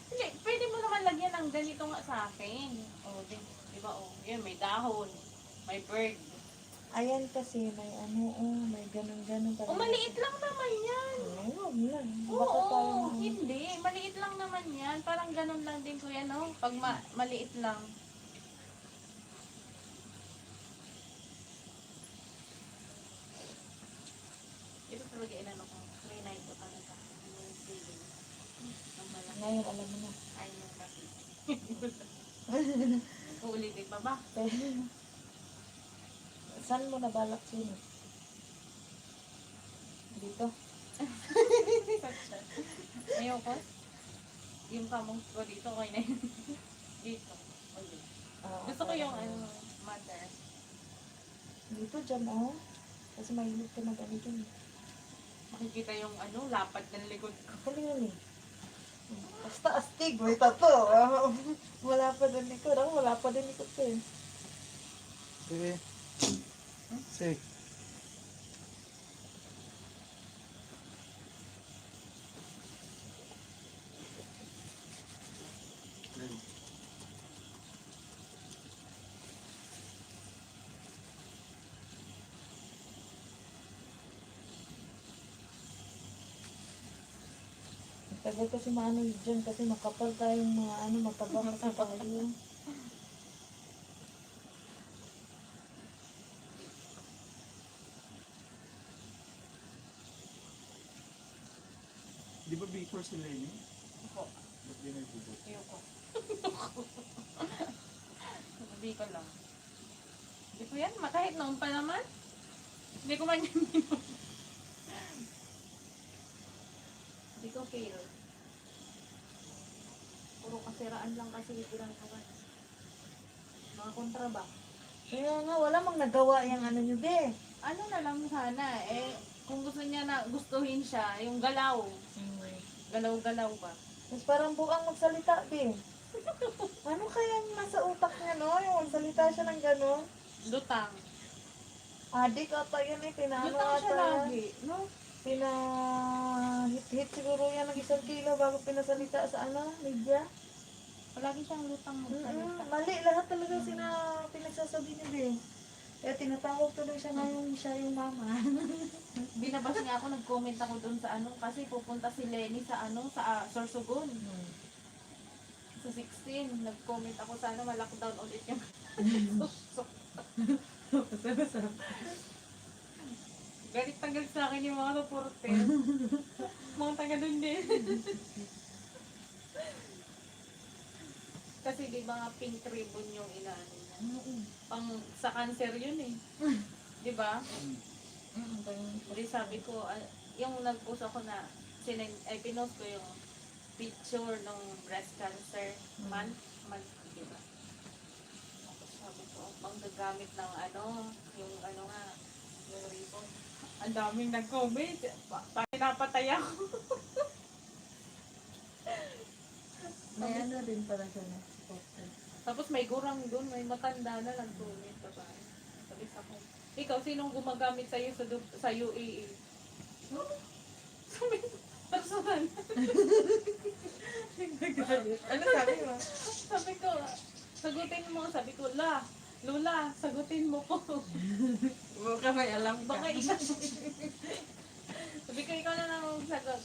Hindi, pwede mo naman lagyan ng ganito nga sa akin. O, di ba? O, yun, may dahon. May bird. Ayan kasi may ano, may ganun-ganun. O, maliit lang naman yan. Ay, wag lang. Baka Oo, parang, hindi. Maliit lang naman yan. Parang ganun lang din kuya, no? Pag maliit lang. Ito talaga inano ko. Trinay ko talaga. yan, alam mo na. Ay, yung kasi. Uulitin pa ba? Saan mo nabalak sino? Dito? Ayoko. Yung kamong ko dito, okay na yun. Dito. Okay. Gusto ko yung ano, mother. Dito, dyan, oh. Kasi mahilig ka mag-ano dyan. Makikita yung ano, lapad ng likod ko. Kali yun eh. Basta astig, may tato. Wala pa din likod. Ako wala pa din likod ko eh. Sige. Sige. Tagal kasi maano dyan kasi makapal tayong mga ano, mataba kasi tayo. Di ba Bicol si Lenny? Ako. Ba't di nagbubot? Ayoko. Sabi ko lang. Hindi ko yan, kahit noon pa naman. Hindi ko man yan minum. Hindi ko feel. Puro kasiraan lang kasi ginagawa. Mga kontra ba? Kaya nga, wala mang nagawa yung ano nyo, be. Ano na lang sana, kung gusto niya na gustuhin siya, yung galaw. Galaw-galaw ba? Tapos parang bukang magsalita, be. Ano kayang nasa utak niya, no? Yung magsalita siya ng gano'n. Lutang. Adik ata yun eh, pinaano Lutang siya ata yan. lagi, no? Hit siguro yan ng 1 kilo bago pinasalita sa ano, media. Palagi siyang lutang magsalita. Mali, lahat talaga pinagsasabi niya, be. Kaya tinatawag tuloy siya ngayon siya yung mama. Binabas nga ako, nag-comment ako doon sa ano, kasi pupunta si Lenny sa ano, sa Sorsogon. Sa 16, nag-comment ako sa ano, ma-lockdown ulit yung galit na galit sa akin yung mga reporter. Mga taga doon din. Kasi di ba nga pink ribbon yung inaano niya. Pang sa cancer yun eh. Di ba? Hindi sabi ko, yung nag-post ako na, pinost ko yung picture ng breast cancer month, di ba? Tapos sabi ko, bang gagamit ng ano, yung ano nga, yung ribbon. Ang daming nag-comment. Pinapatay ako. May ano din pala siya na supporter. Tapos may gurang doon, may matanda na nag-comment pa ba? Sabi sa ko, ikaw, sinong gumagamit sa'yo sa UAE? Sabi, personal. Ano sabi mo? Sabi ko, sagutin mo. Sabi ko, Lola, sagutin mo po. Baka may alam ka. Baka ikaw. Sabi ko, ikaw na lang sagot.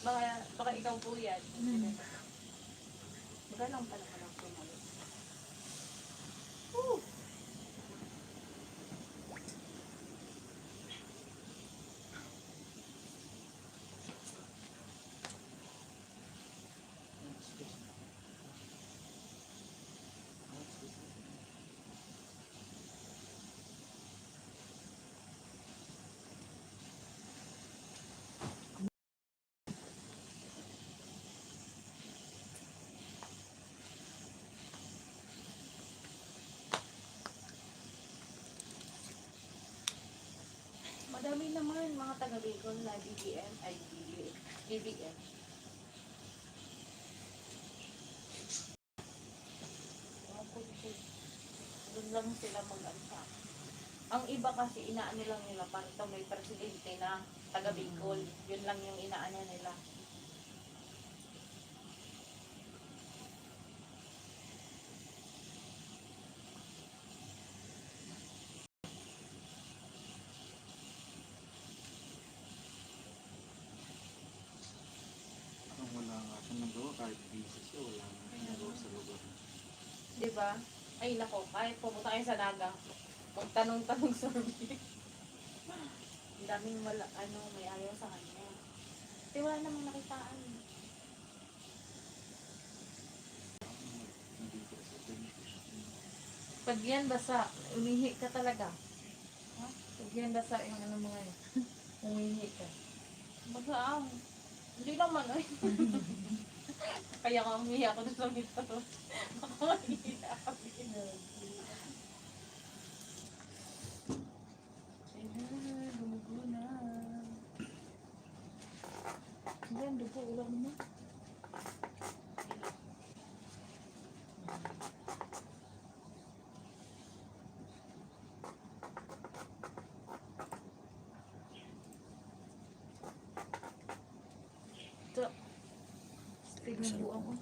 Baka ikaw po yan. Baka lang pala pala pumalit. Woo! Madami naman mga taga-Bicol na BBM, ay BBM. Doon lang sila mag-anta. Ang iba kasi inaano lang nila, parang ito may presidente na taga-Bicol. Yun lang yung inaano nila. Ang wala nga siya nagawa, kahit busy siya, wala nga siya nagawa sa lugar. Diba? Ay nako, kahit pumunta kayo sa Naga, magtanong-tanong survey. Ang daming may ayaw sa kanya. Kasi wala namang nakitaan. Pag yan basa, umihi ka talaga. Ha? Pag yan basa, yung ano mo ngayon. Umihi ka. Bagaan. Hindi naman ay. Kaya nga umiyak ako doon sa mito. Ako umiyak ako. Ayun, gumugulo na. Yan, dugo, ulam mo. Ito. Stig ng buang mo.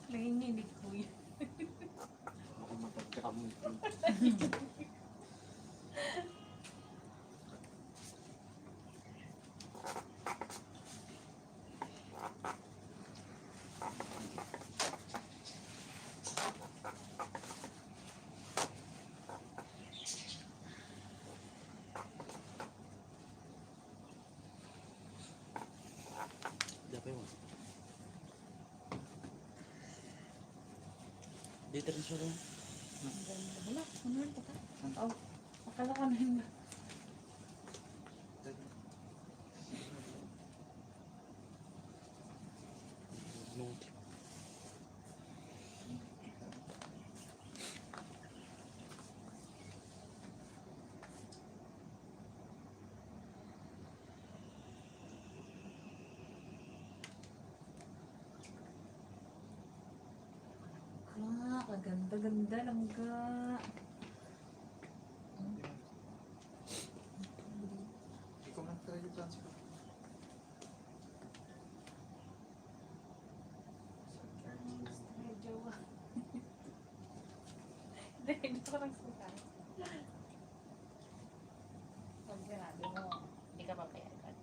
Nanginginig ko yun. Baka matagkamoy. Dapat mo. Dito rin siya rin. Wala, ano rin ka? Oh, akala ko na yun. Ah, kaganda-ganda lang ka. Ikaw lang talaga transfer. Medyo. Hindi ko lang suka. Pag sinabi mo, hindi ka papayagan.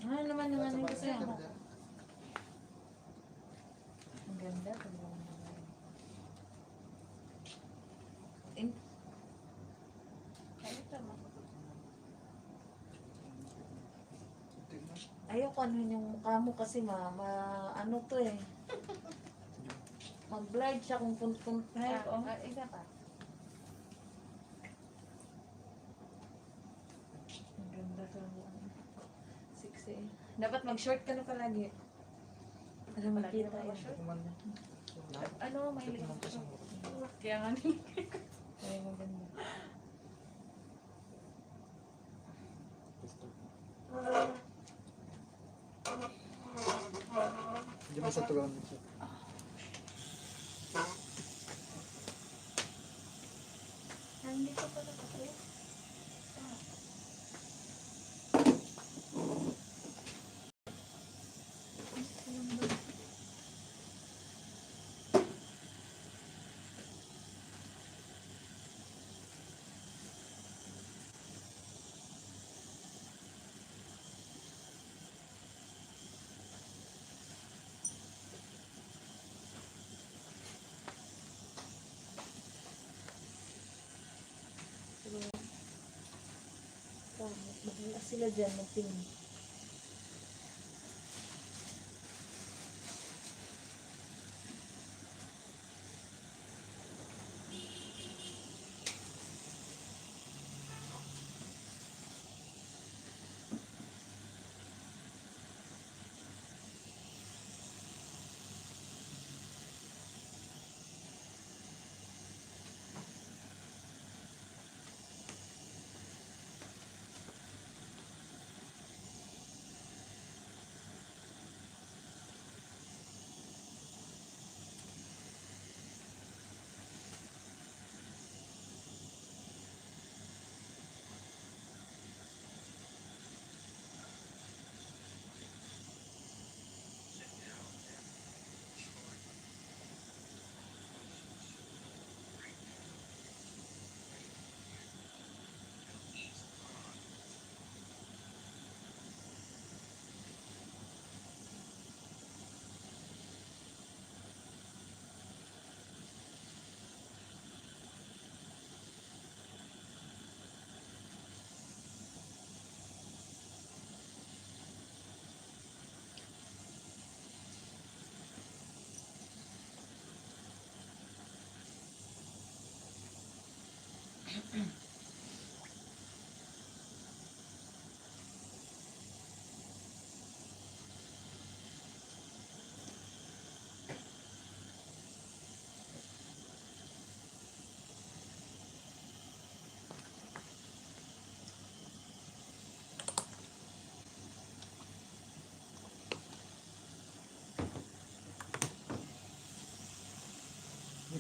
Ano naman yung ano kasi ako? Ang ganda. Kaya ito mo. Ayoko ano yung mukha mo kasi ano to eh. Mag-blind siya kung punt-punt na yun. Oh. Isa pa. Ang ganda to. Sexy. Dapat mag-short ka na palagi. Para Palagi makita na ba yun. short? Lahat. Ano, may Ito naman pa sa Kaya nga Ay, maganda. Hindi mo sa tulungan mo. hindi ko pala kasi. Bahala sila dyan magtingin.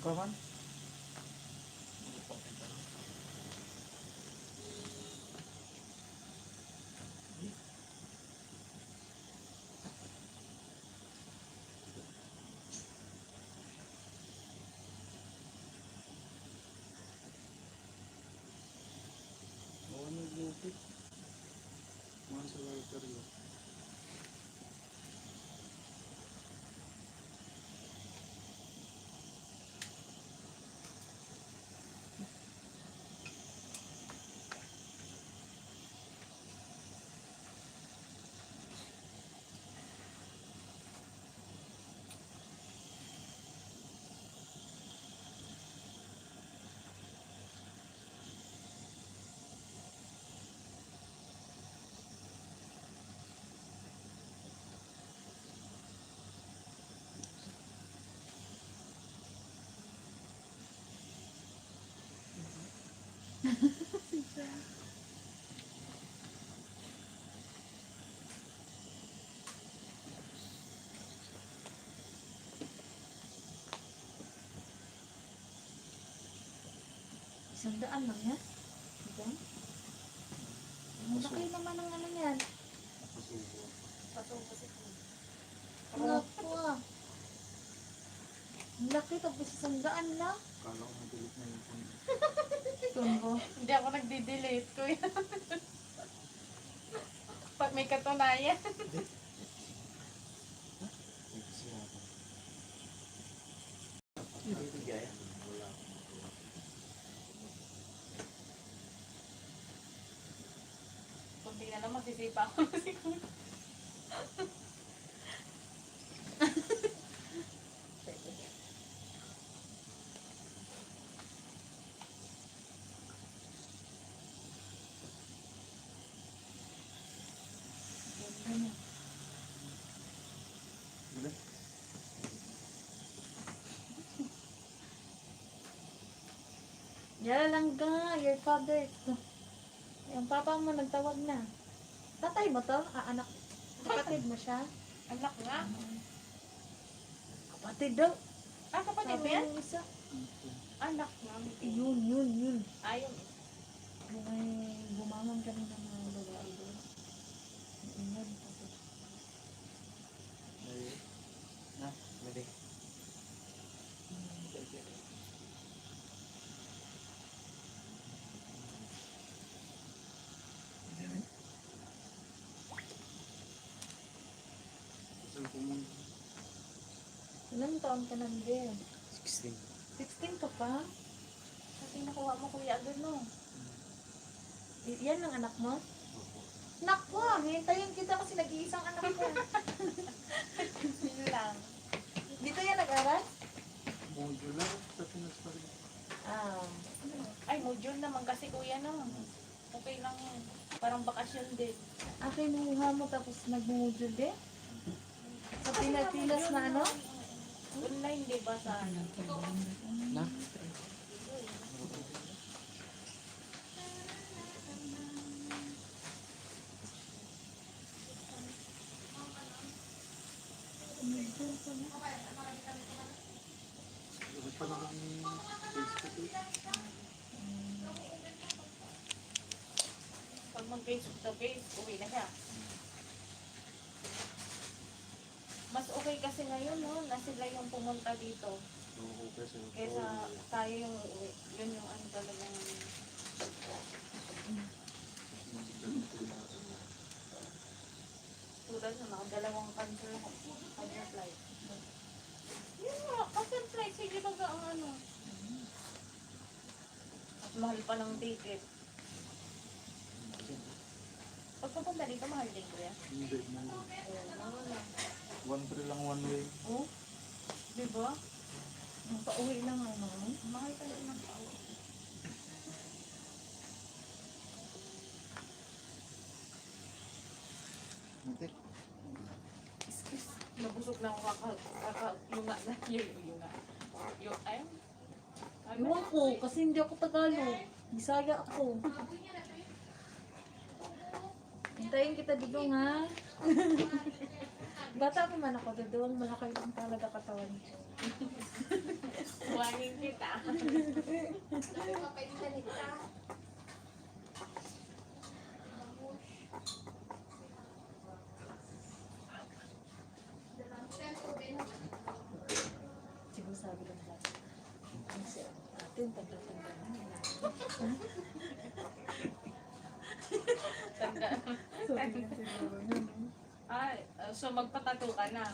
pa man? Oo, naglupit. Mga sa lighter yun. Isang daan lang yan. Diba? Ang laki naman ng ano yan. Nakasubo. Pasuko si Kuya. Naku ah. Ang laki tapos isang daan lang. Kala ko mabilit na yung phone. Tungo. Hindi ako nagdi-delete, Kuya. Pag may katunayan. Wala. Kunti na lang masisipa ako si Kuya. Wala. Yara lang ga, your father. Yung papa mo nagtawag na. Tatay mo to? Ah, anak. Kapatid mo siya? Anak nga. Kapatid daw. Ah, kapatid mo Sabi yan? ng isa. Anak nga. Yun. Ayun. Yung may bumangon kami ng mga babae doon. Ingat. Na, pwede. Saan pumunta? Ilang taon ka na din? 16. 16 ka pa? Kasi nakuha mo, Kuya, agad no. Yan ang anak mo? Naku, hintayin kita kasi nag-iisang anak ko. Yun lang. Dito yan nag-aral? Modular sa Pinas pa rin. Ah. Ay, module naman kasi, Kuya, no. Okay lang yun. Parang bakasyon din. Kinuha mo tapos nag-module din? Sa Kasi Pilipinas na ano? Online, di ba, sa ano? Na? Ano pa lang ang Facebook eh? Pag mag-Facebook to face, uwi na siya. Mas okay kasi ngayon, no, na sila yung pumunta dito. Oo, kasi Kesa tayo yung uuwi. Yun yung ano talagang... Tulad sa mga dalawang cancer flight. Yun nga, cancer flight, sige baga ang ano. At mahal pa ng ticket. Pag papunta dito, mahal din ko yan. Hindi mo. Ano. 1-3 lang one way. Oh, di ba? Pauwi lang ano. Mahal talaga ng tao. Hindi. Excuse, nabusog na ako kaka-yunga na yunga. Yung, ayun. Iwan ko, kasi hindi ako Tagalog. Bisaya ako. Hintayin kita dito nga. Bata pa man ako doon, malaki lang talaga katawan ko. Buwangin kita. Sabi ko pwede salita. Siguro sabi lang ba? Kasi atin, tanda-tanda na. Tanda. Sorry na siguro na, no? So magpatato ka na.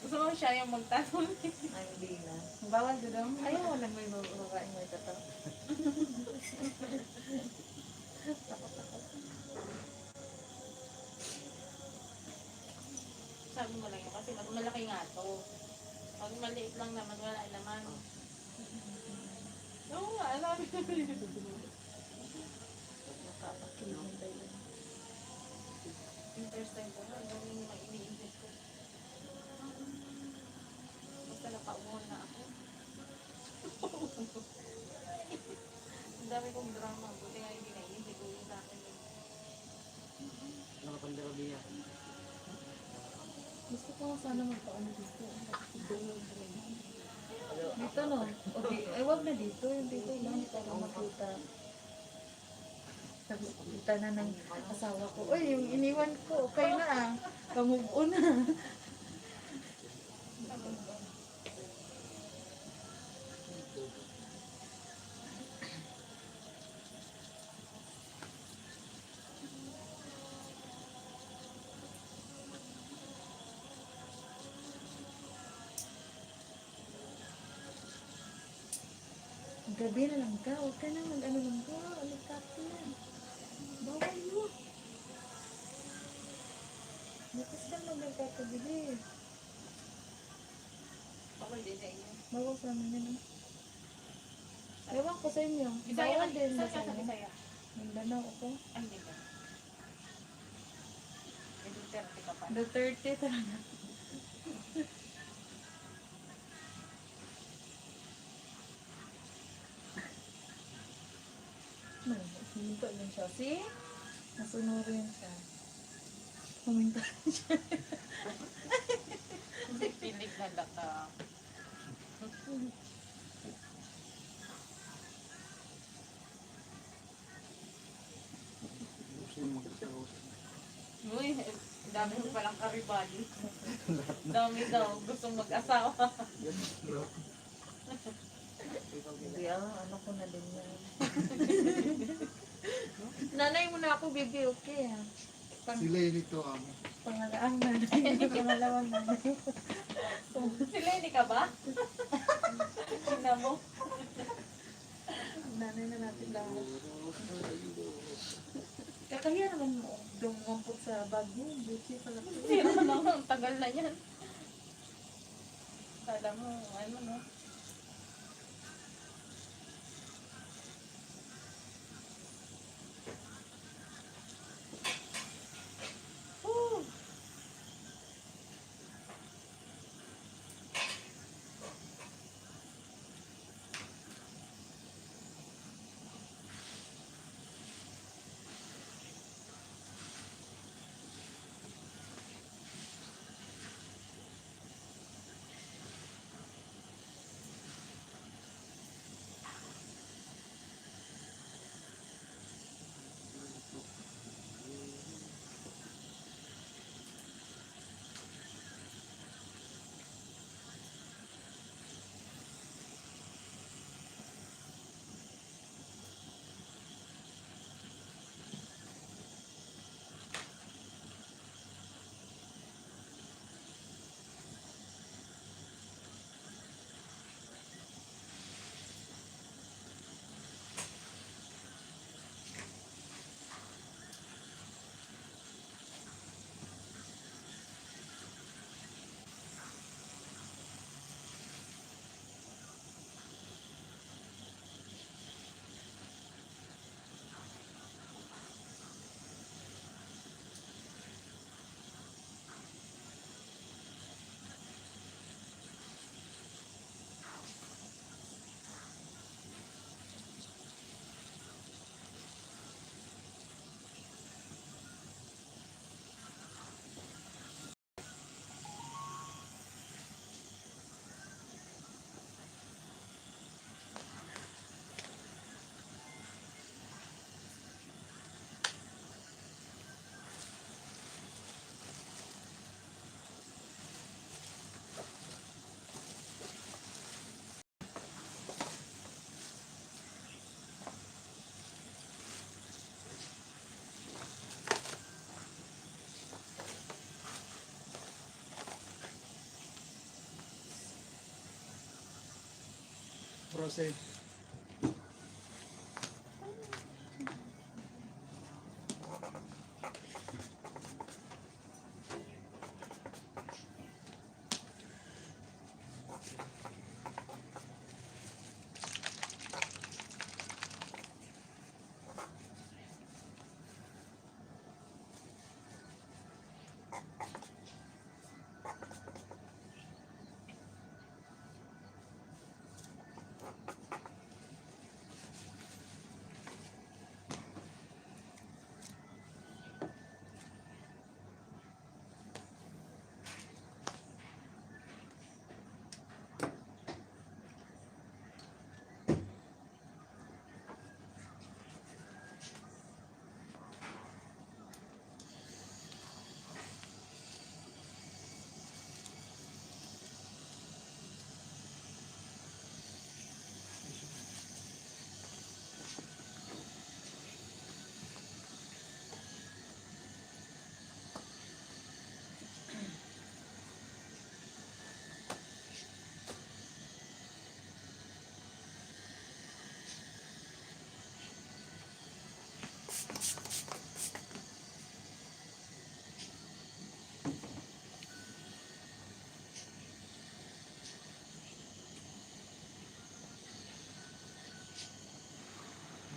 Gusto mo siya yung magtato. Ay, hindi na. Bawal ko daw. Ayaw lang may babaeng may tato. Takot-takot. Sabi mo lang yun kasi mas malaki nga to. Pag maliit lang naman, wala naman. Oo nga, sabi ko yun. Nakakakilig tayo. Yung first time ko, ang dami yung iniisip ko. Basta napaumuhan na ako. Ang dami kong drama. Buti nga hindi naisip ko yung sa akin. Nakapandarabiya. Gusto ko sana magpaano dito. Dito no? Okay. Ay, wag na dito. Yung dito lang para makita. Tapos kita na ng asawa ko. Uy, yung iniwan ko. Okay na ah. Kamove on na. Gabi na lang ka. Huwag ka na mag-ano lang ka. Alikap ka na. Bawal yun. Bukas ka na magkakabili. Bawal din sa inyo. Bawal sa amin yan. Ewan ko sa inyo. Bisaya Bawal din ba Saan sa ka sa inyo? Bisaya? Mindanao ako. Ay, hindi ba? May Duterte ka pa. Duterte talaga. Huminto lang siya. See? Nasunurin siya. Huminto lang siya. Hindi pilig na laka. Gusto yung mag-asawa. Uy, dami mo palang karibali. Dami daw, gustong mag-asawa. Hindi ano ko na din yan. Nanay mo na ako, baby, okay ah. Sila yun ito, amo. Pangalaang nanay. Pangalawang nanay. Sila hindi ka ba? Tingnan mo. Nanay na natin lahat. Kakahiya naman mo dumampot sa bag mo. Beauty pala. Hindi naman ang tagal na yan. Kala mo, ano no? Woo! Rose.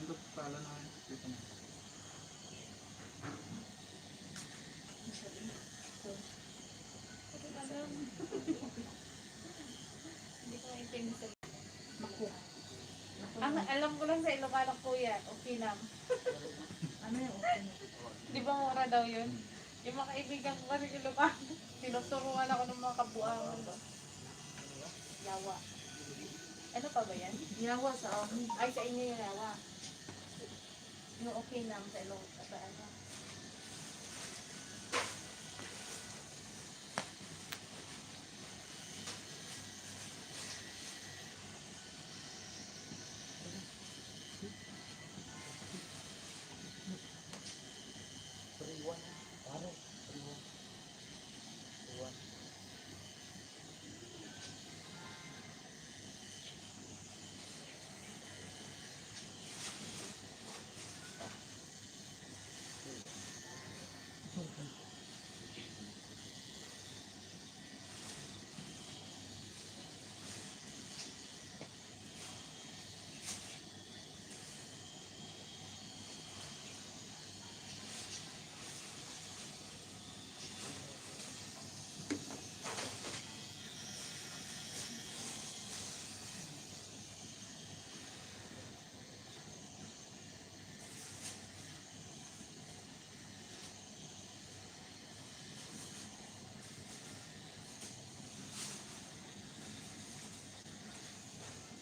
Ano pala na dito na? Hindi ko maintindihan sa... Naku. Ang alam ko lang sa Ilocano kuya, okay lang. Ano yung okay na? Di ba mura daw yun? Yung mga kaibigan ko kasi Ilocano, tinuturuan ako ng mga kabuangan ko. Yawa. Ano pa ba yan? Yawa sa amin. Ay, sa inyo yung yawa. Yung okay lang sa Ilocano. Sa ano?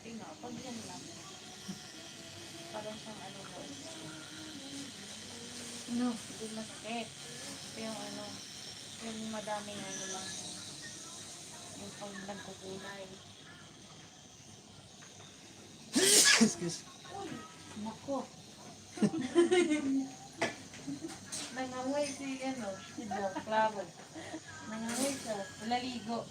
Tingnan, pag yan lang. Parang siyang ano mo. No. Hindi masakit. Ito yung ano, yung madaming ano lang. Yung pag nagkukulay. Excuse. Naku. Nangangoy si ano, si Doc, klaro. Nangangoy siya, nalaligo.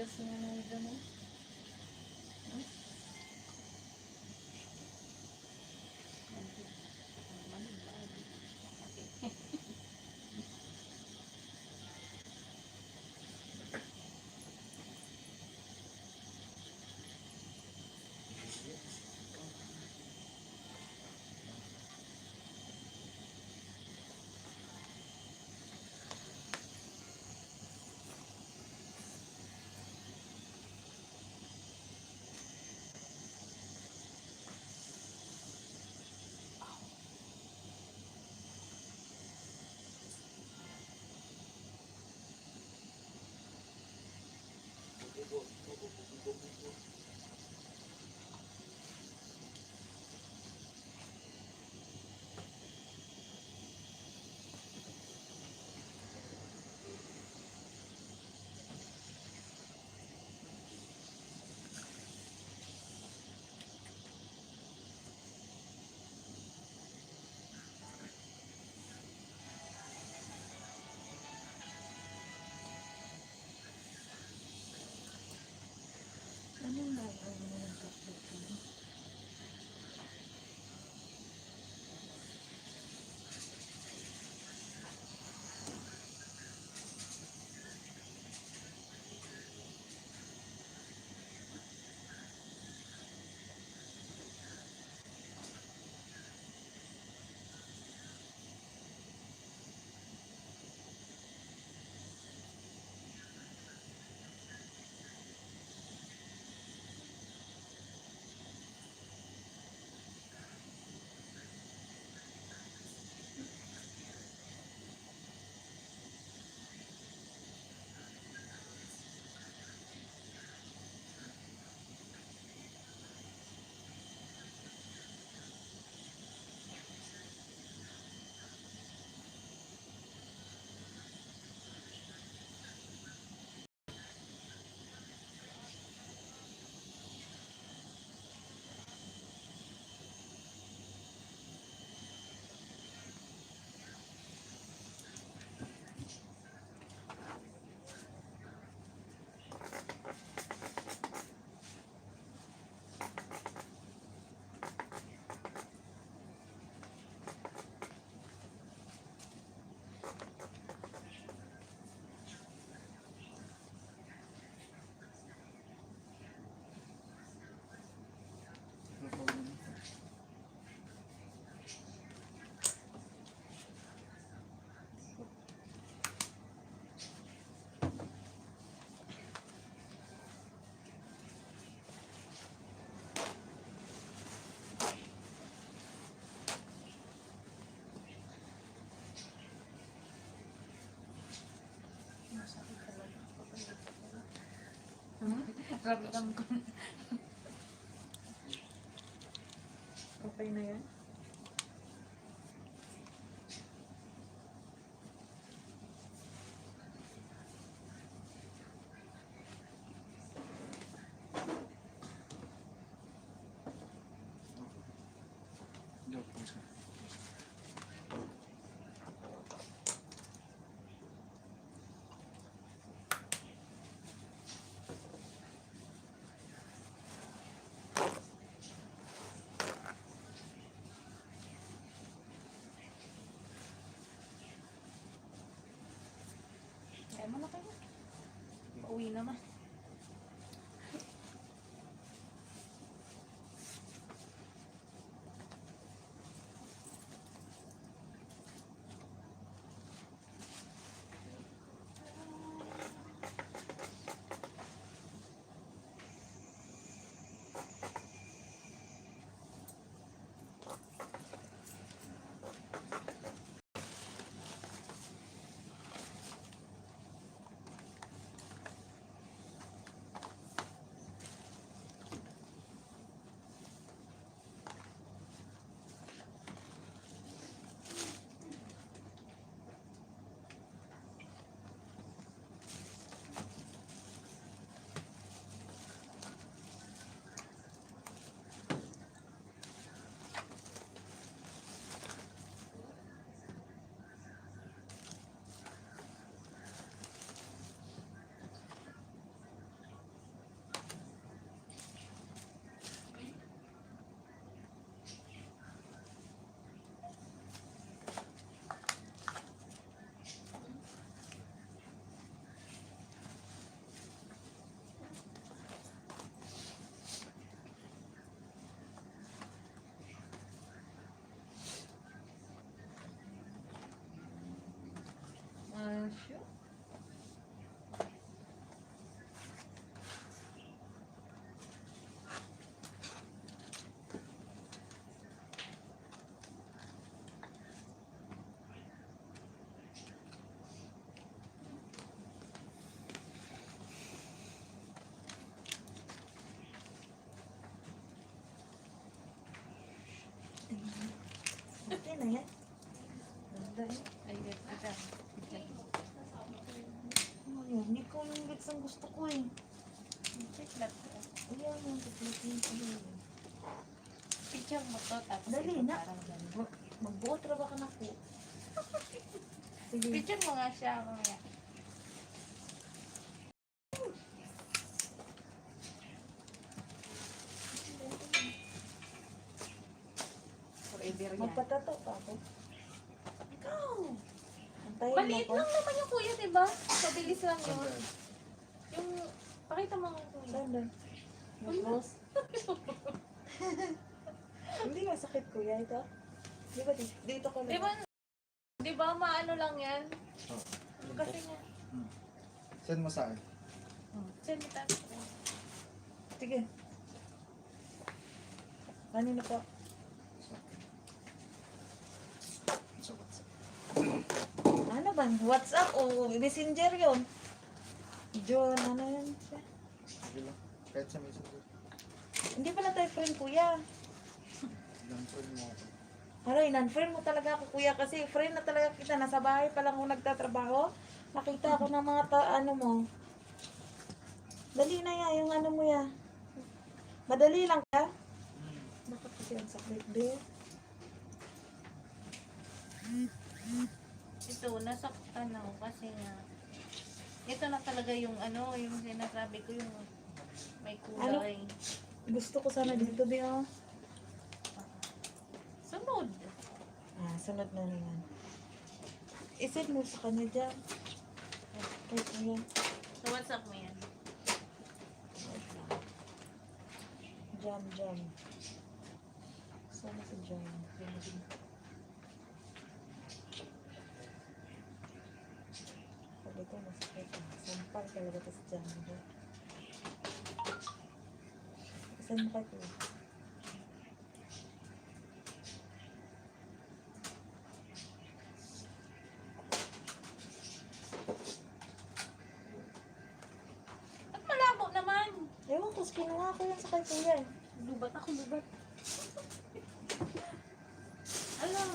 Yes, nga na ganun. Anong nagawa mo ng chocolate ko? Ramdam ko. Okay na yan? Joke po siya. Kaya mo na kayo. Pauwi naman. Sure. Okay na yan. Ganda eh. Ay, ito. Ano yun? Hindi ko yung gits ang gusto ko eh. Check that. Ayan yung tutuloy ko yun. Picture mo to, tapos Dali ito na. parang ganun. Magbuot ra ba ka na po? Sige. Picture mo nga siya mamaya. Forever yan. Magpatato pa ako. Ikaw! Antayin Maliit mo lang ko. naman yung kuya, diba? Mabilis lang yun. Yung, pakita mo nga kuya. Saan doon? Mag-close? Hindi masakit kuya ito. Di ba dito ko Di ba, di ba maano lang yan? Kasi nga. Send mo sa akin. Send mo tayo. Sige. Kanino po? Ano ba? WhatsApp o Messenger yun? John, ano yun siya? Sige lang. Kahit sa messenger. Hindi pala tayo friend kuya. Lang-friend mo ako. Aray, non-friend mo talaga ako kuya kasi friend na talaga kita. Nasa bahay pa lang ako nagtatrabaho. Nakita ko ng mga ano mo. Dali na yan, yung ano mo ya. Madali lang ka? Bakit kasi ang sakit din? Ito, nasaktan ako kasi nga. Ito na talaga yung ano, yung sinasabi ko yung may kulay. Gusto ko sana dito di oh. Sunod. Ah, sunod na naman. Isend mo sa kanya dyan. Kaya kuya. So, WhatsApp mo yan. Jam. Sana si Jam. Sabi ko, masakit. Sampal talaga ito si Jam. Sampal ko. At malabo naman. Ewan ko, kinuha ko yan sa kay kuya eh. Lubat ako, lubat. Alam.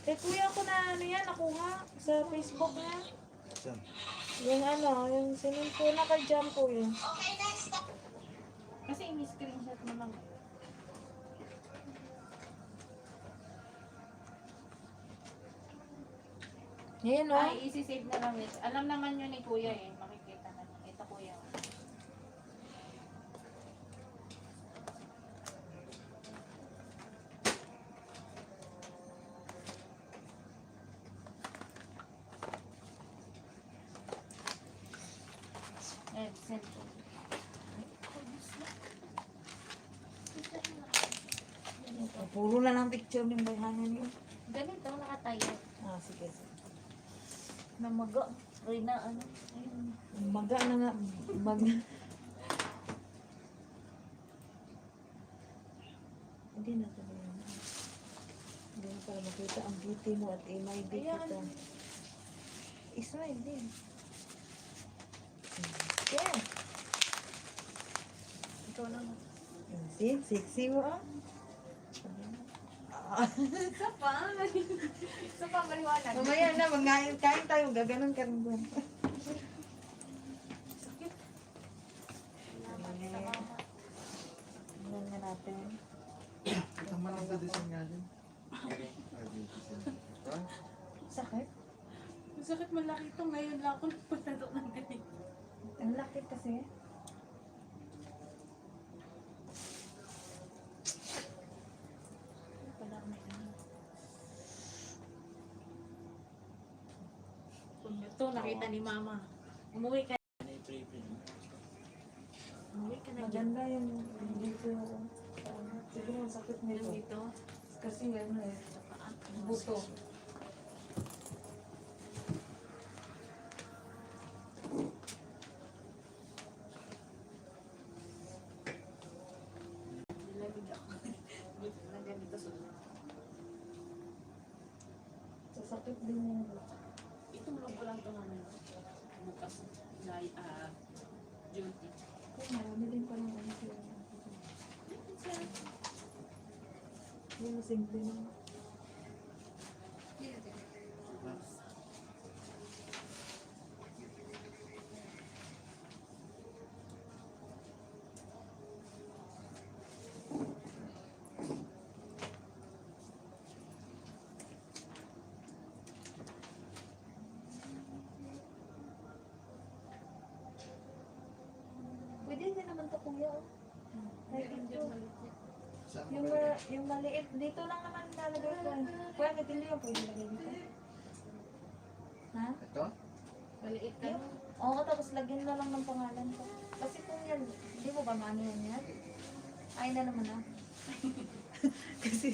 Kay kuya ko na ano yan, nakuha sa Facebook niya. Saan? Yung ano, yung sinun ko na kay Jam ko yun. Kasi ini-screenshot mo lang. Ngayon o. Ay, isi-save na lang. Alam naman yun ni kuya eh. Makikita na. Ito kuya. Send ko. Puro na lang picture ng bayhanan niyo. Ganito, nakatayo. Ah, sige. Namaga. Ay na ano. Ayun. Maga na nga. Hindi na ito yun. Hindi na pala makita ang beauty mo at MIB Ayan. kita. Ismail din. Yeah. Ikaw na nga. See? Sexy mo ah. Isa pa. Isa pa, maliwanag. Mamaya na, kain tayo. Gaganon ka rin doon. Sakit. Tingnan nga natin. Tama lang sa design nga din. Ay, beauty center. Ha? Sakit? Masakit malaki ito. Ngayon lang ako nagpatatok ng ganito. Ang laki kasi. Wala may ano. Ito, nakita ni mama. Umuwi ka. Umuwi ka na dyan. Maganda yung dito. Siguro ang sakit nito. Dito. Kasi ano eh. Buto. Bakit din yung Itulog ko lang ito namin. Bukas na duty. kung marami din pa ng ano sila. Yung simple lang. Pwede din naman to kuya. Oh. Like ito. Saan Yung, mo ba? yung maliit, dito lang naman lalagay ko. Kuya, katili yung pwede lagay dito. Ha? Ito? Maliit ka. Yung, oo, tapos lagyan na lang ng pangalan ko. Kasi kung yan, di mo ba maano yan? Ay na naman ah. Kasi,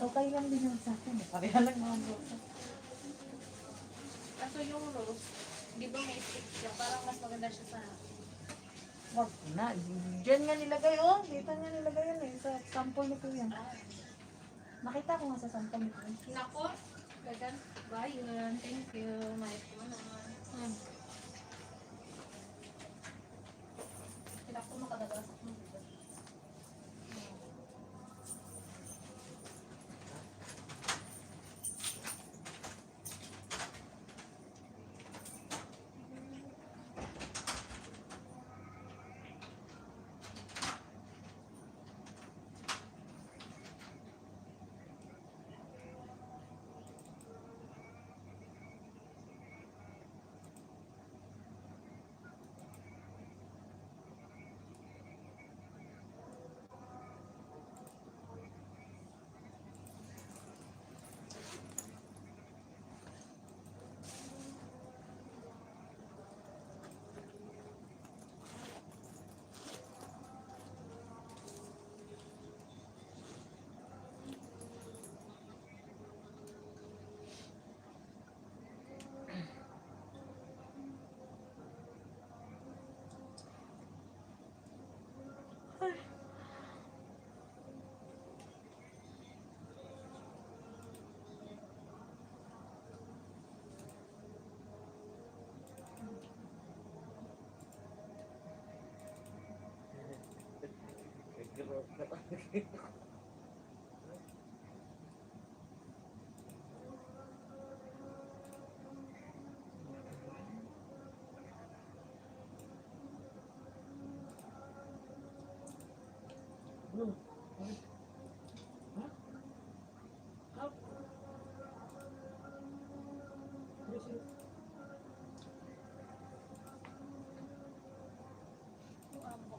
okay lang din yung sa akin. Pareha lang naman po. Kaso yung rose, di ba may stick siya? Parang mas maganda siya sa... Wag na. Diyan nga nilagay, oh. Dito nga nilagay yan eh. Sa sample ni Kuya. Nakita ko nga sa sample ni Kuya. Nako, gagan. Bye yun. Thank you. May naman. Tidak ko makadagasak mo dito.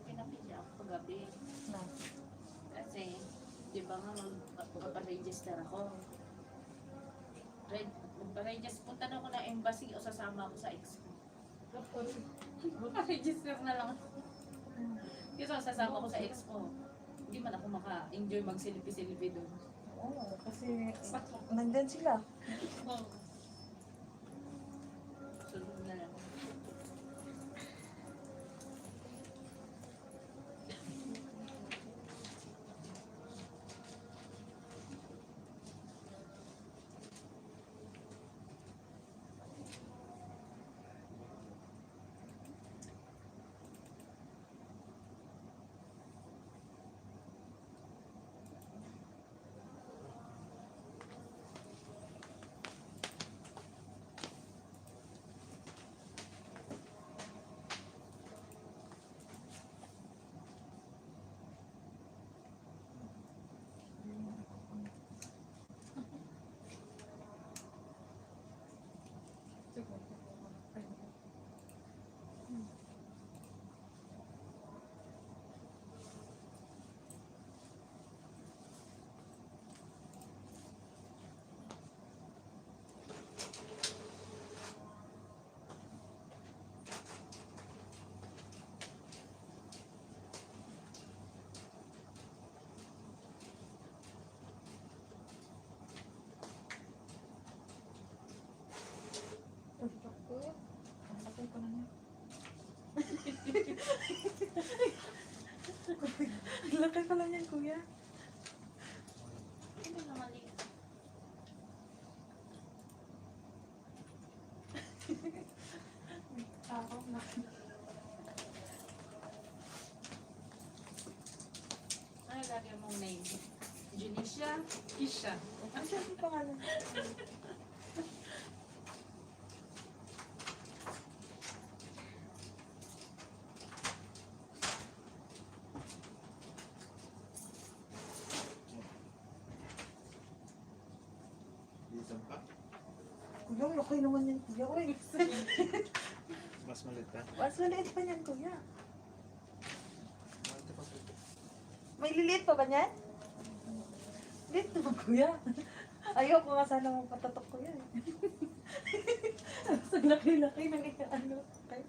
Pinapidya ako kagabi. Na. Kasi, di ba nga magpa-register ako. Magpa-register, punta na ako ng embassy o sasama ako sa expo. Magpa-register na lang ako. Kasi sasama ko sa expo. Hindi man ako maka-enjoy mag-silpi-silpi doon. Oo, kasi nandyan sila. Sunod na lang. Kuya, ang laki ko na niya. Ang laki pala niyan, Kuya. Hindi na maliit. Ano lagyan mong name? Junisha? Kisha? Ano siya yung pangalan? Isang pa. Kuya, laki naman yan, kuya. Uy, Mas malit ka. mas maliit pa niyan, kuya. Ito pa ito. May liliit pa ba niyan? Liit naman, kuya. Ayoko nga sana mapatatok ko yan. Sa laki-laki ng ano. Okay.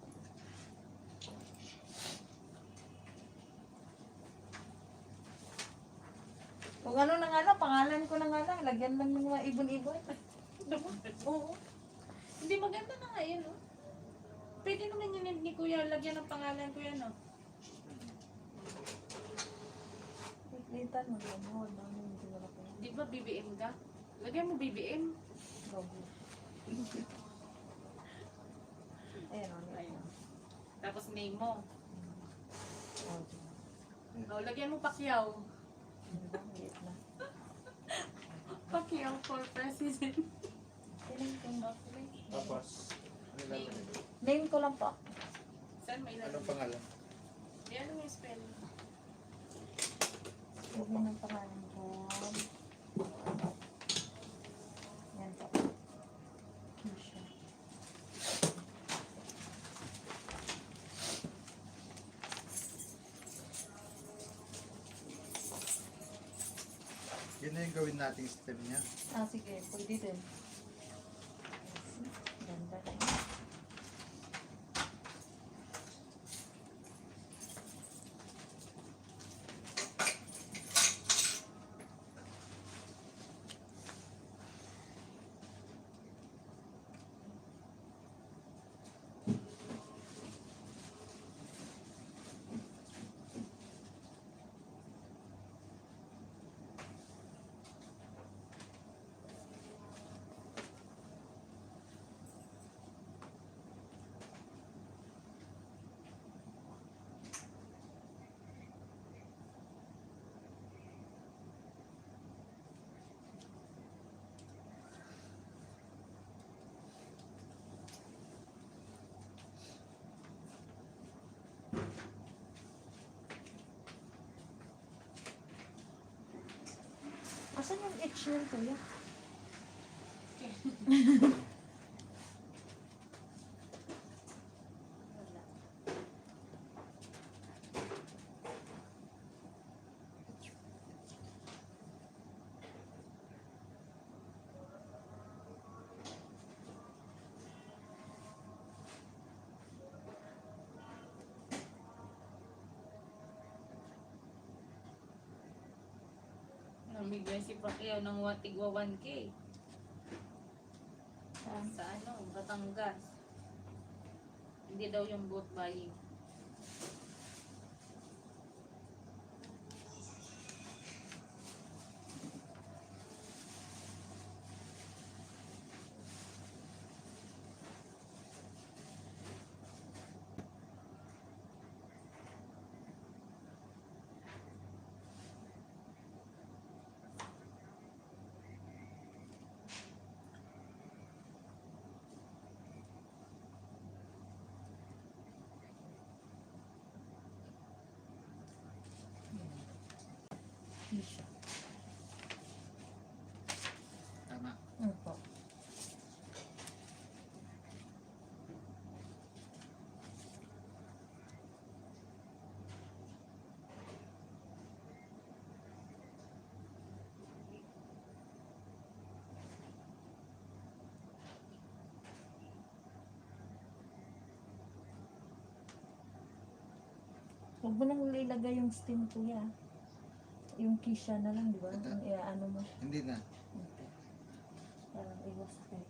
Kung ano na nga lang, pangalan ko na nga lang, lagyan lang ng mga ibon-ibon. Oo. Hindi maganda na nga yun, no? Pwede naman yun ni Kuya, lagyan ng pangalan ko yan, no? Litan mo, ano, ano, hindi wala pa yan. Di ba BBM ka? Lagyan mo BBM. Bago. Ayan, ano, Ayun. Tapos name mo. Oh, O, lagyan mo Pacquiao. liit na. Pacquiao for president. Ilan ko na? Tapos, ano lang Name. Name ko lang po. Saan may Anong lagyan? pangalan? Yan ang spelling. Lagyan ng pangalan ko. Yan po. Kisha. Yun na yung gawin nating stem niya. Ah, sige. Pwede din. Ganda na yun. Asan yung itch niyan, kuya? Namigay si Pacquiao ng tigwa 1K. Sa ano, Batangas. Hindi daw yung boat buying. Kisha. Tama. Ano po? Huwag mo nang ilagay yung stem, kuya. Yung kisha na lang, di ba? Yung ano mo. Hindi na. Okay. Parang iwas kayo.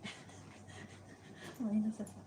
May nasa pa.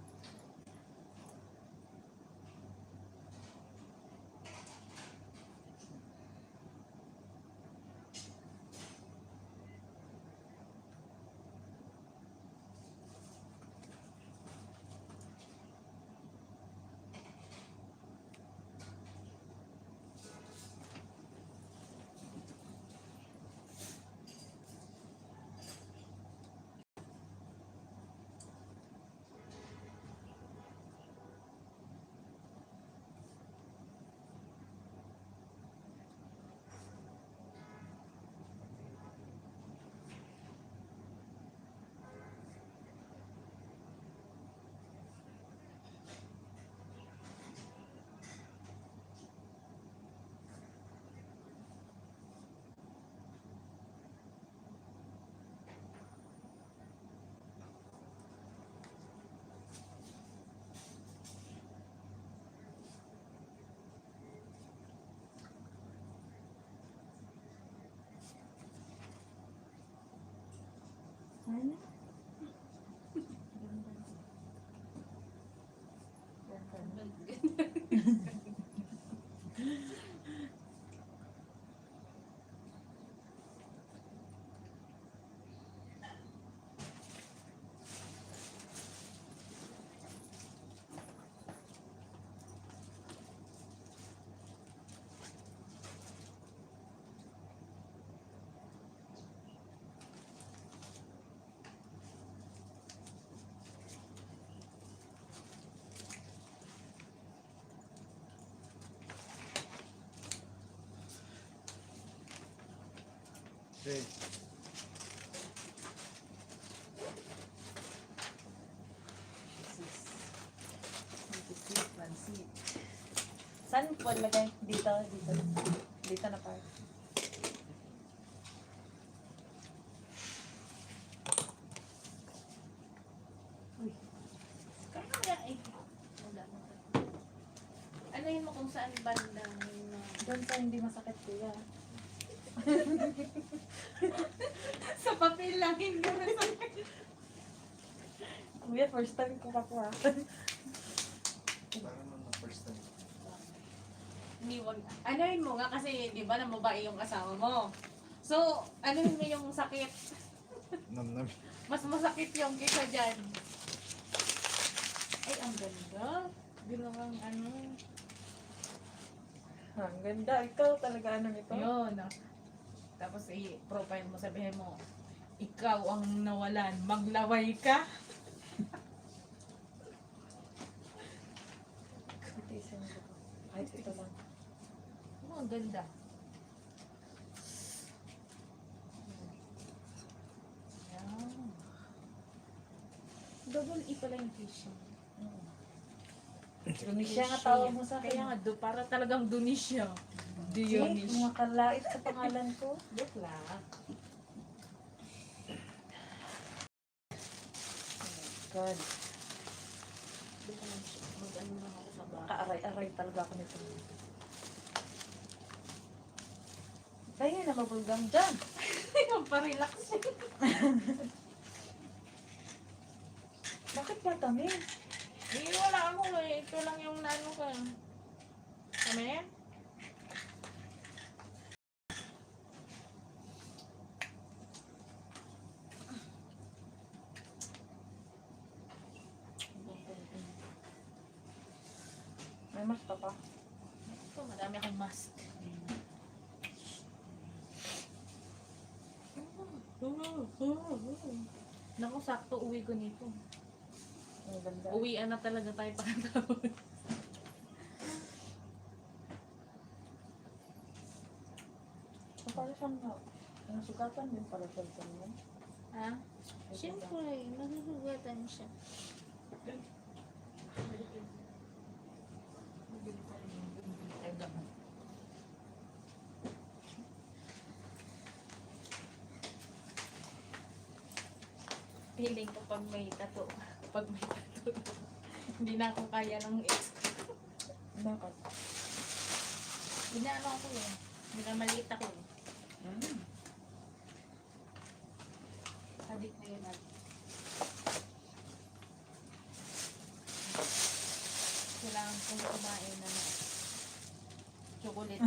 naman. Ganda. Okay. Saan po lagay? Dito, dito. Dito na part. Kaya eh. Wala mo. Ano yun mo kung saan bandang Doon sa hindi masakit kuya. sa papel lang, hindi mo sa Kuya, first time ko pa po ah. Parang naman first time. Iniwan. Anuhin mo nga kasi, di ba, nababae yung asawa mo. So, anuhin mo yung sakit. Nam. Mas masakit yung kaysa dyan. Ay, ang ganda. Ginawang ano. Ang ganda. Ikaw talaga ano nito? Yun. Tapos i-profile mo, sabihin mo, ikaw ang nawalan, maglaway ka. Itisin ko. Kahit ito lang. Oh, ang ganda. Yan. Double E pala yung tissue. Tunisia nga tawag mo sa Kaya akin. nga, para talagang Dunisya. Jake, Dionish. makalait sa pangalan ko. Joke lang. God. Mag-ano lang ako sa bahay. Kaaray-aray talaga ako nito. Kaya na mabulgang dyan. Pa-relax. Bakit ba kami? Wala ako eh. Ito lang yung nano ka. Kami? May mas pa pa. Ito, madami akong mask. Naku, sakto uwi ko nito. Ang ganda. Uwian na talaga tayo pagkatapos. So, para siyang nasugatan din pala siya sa inyo. Ha? Siyempre, nagugatan siya. Feeling ko pag may tato, hindi na ako kaya ng ex ko. Bakit? Inaano ako eh. Minamaliit ako eh. Adik na yun natin. Kailangan kong kumain na chocolate.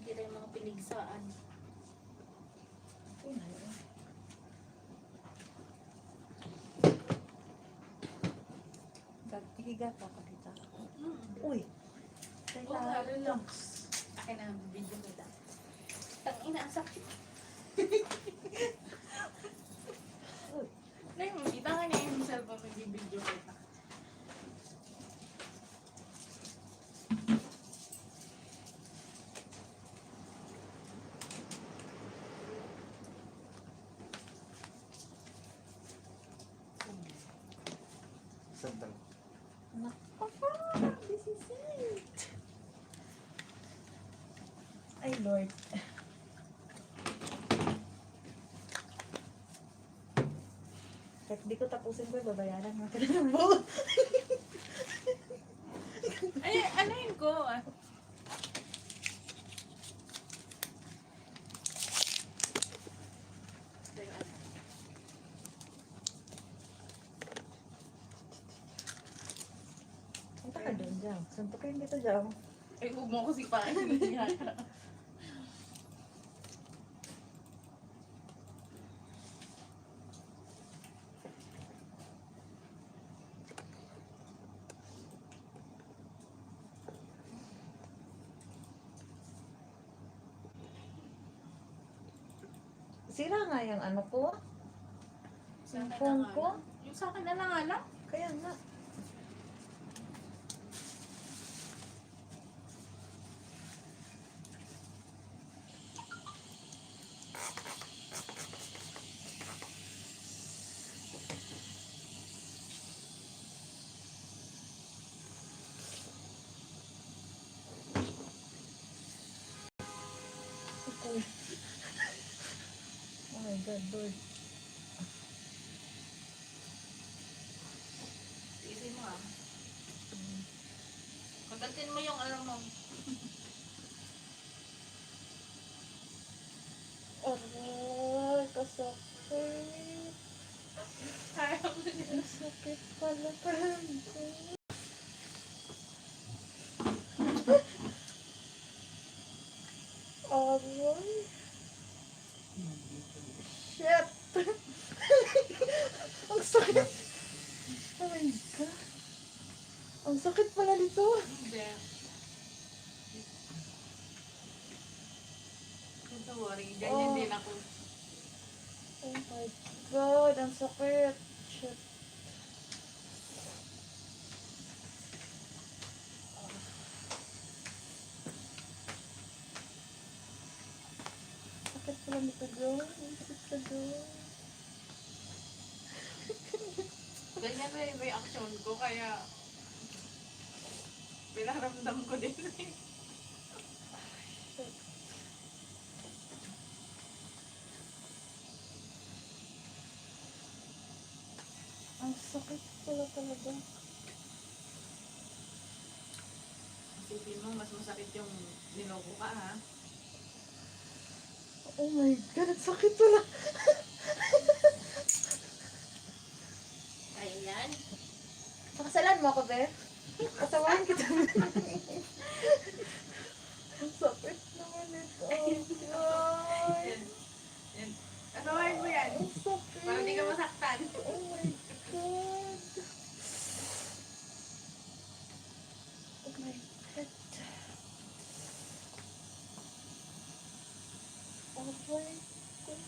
Hindi rin mga piligsaan. Higa pa ka dito. Uy! Oo nga, relax. Akin na, video ko lang. Tangina, ang sakit. Nay, makita ka na yung cellphone mag-video kita. Sandal. This is it! Lord. Kahit di ko tapusin ko, babayaran mo ka ng buo. Ay, anuhin ko. Punta ka doon, Jam. Suntukin kita, Jam. Ay, huwag mo ko si Pain. Sira nga yung ano ko. Yung phone ko. Yung sa akin na lang, alam. Kaya nga. Okay. Oh my God, Lord. Isin mo ah. Pagdating mo yung alam mo. Aray, kasakit. Ayaw mo niya. Kasakit pala pala. Aray. Shit. Ang sakit. Oh my God. Ang sakit pala nito. Hindi. Don't worry. Ganyan din ako. Oh my God. Ang sakit. Shit. Sakit pala nito, Joe. Ang sakit ka, Joe. Ganyan na yung reaction ko. Kaya pinaramdam ko din. Ang sakit pala talaga. Isipin mo, mas masakit yung niloko ka ha. Oh my God. Ang sakit pala. Kaya yan. Pakasalan mo ako, be. Kasawahan kita. Ang sakit naman ito. Ay. Yan. Kasawain mo yan. Ang sakit. Para hindi ka masaktan. Oh my God. Oh my God. Oh my God.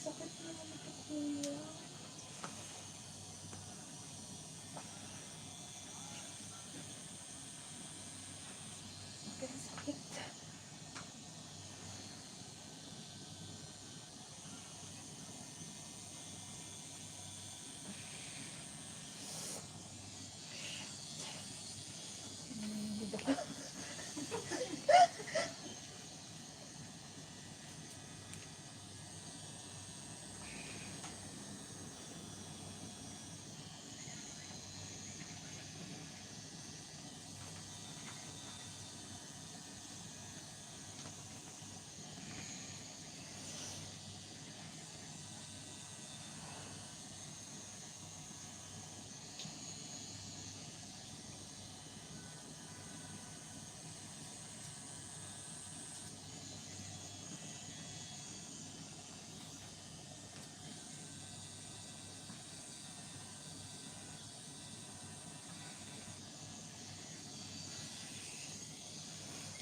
Sakit naman ito, kuya. Ang sakit. Hindi ako.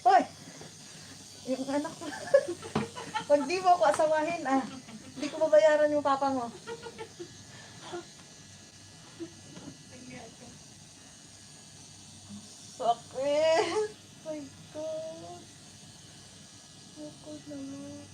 Hoy! Yung anak ko. Pag di mo ako asawahin, hindi ko babayaran yung papa mo. Sakit! Oh my God! Sakit naman.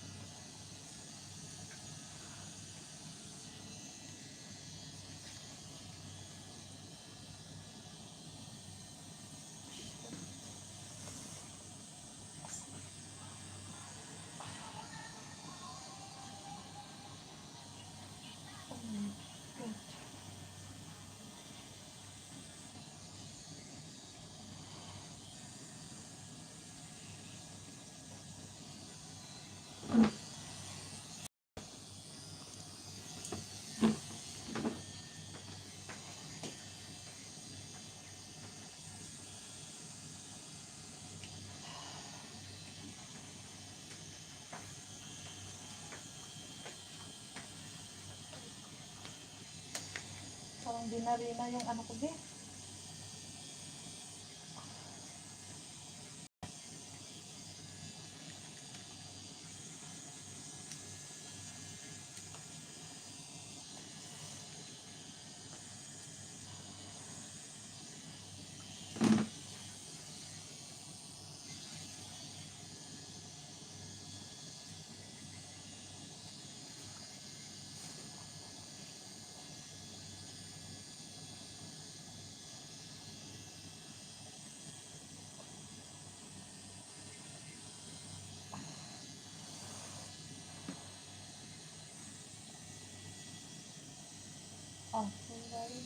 dinarina yung ano ko, be. Oh, sorry.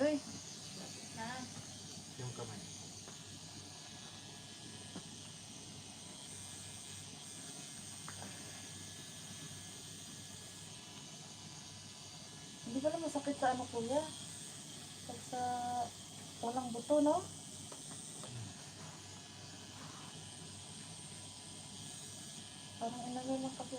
Uy, Ah, Yung kamay. hindi ba na masakit sa ano, kuya? Pag sa walang buto, no? Parang inano lang kasi.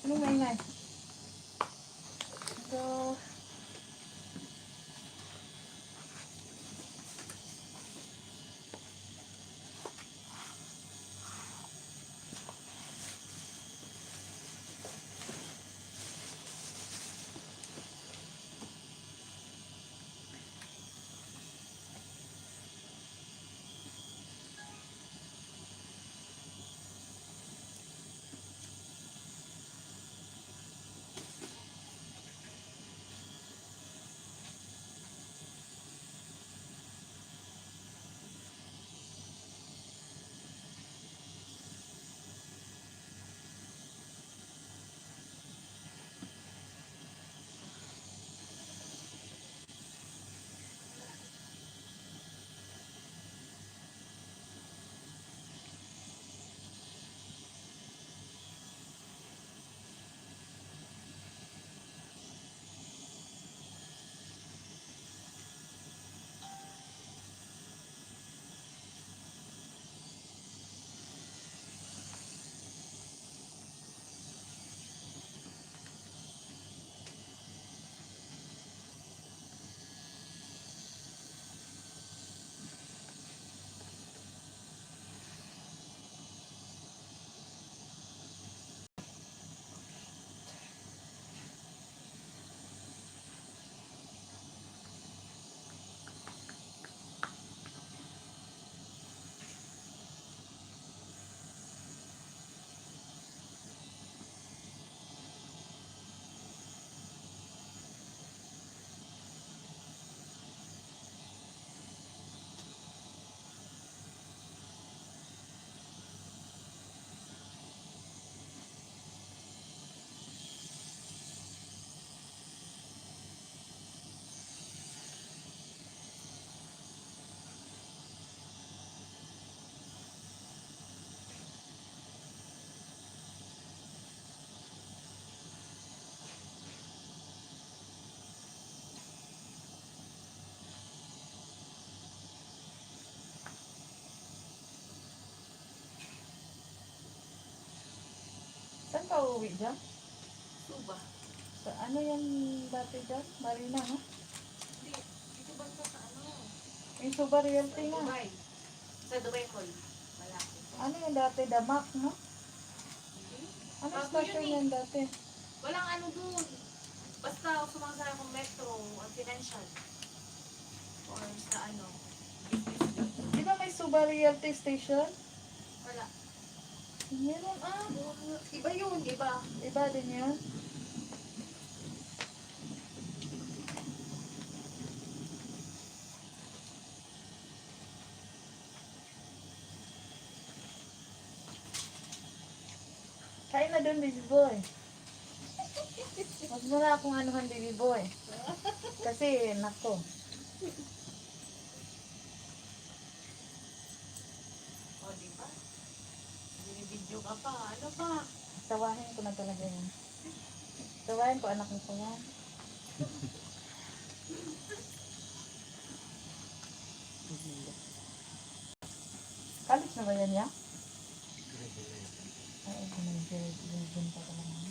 Ano may ngay? So, ka uuwi dyan? Suba. Sa ano yan dati dyan? Marina, ha? Hindi. Dito ba ito sa ano? Yung Suba Realty nga. Dubai. Sa Dubai Hall. Malaki. Ano yung dati? Damak, no? Ano Bago station yun eh. yan dati? Walang ano dun. Basta sumasaya akong metro, ang financial. Or sa ano. Di ba may Suba Realty Station? Wala. Meron Iba yun, iba. Iba din yun. Kain na dun, baby boy. Huwag mo na akong anuhan, baby boy. Kasi, nako. O, diba? Binibidyo ka pa. Ano pa? Tawahin ko na talaga yan. Tawahin ko, anak mo ko yan. College na ba yan, ya? Ay, ginagin pa ka naman.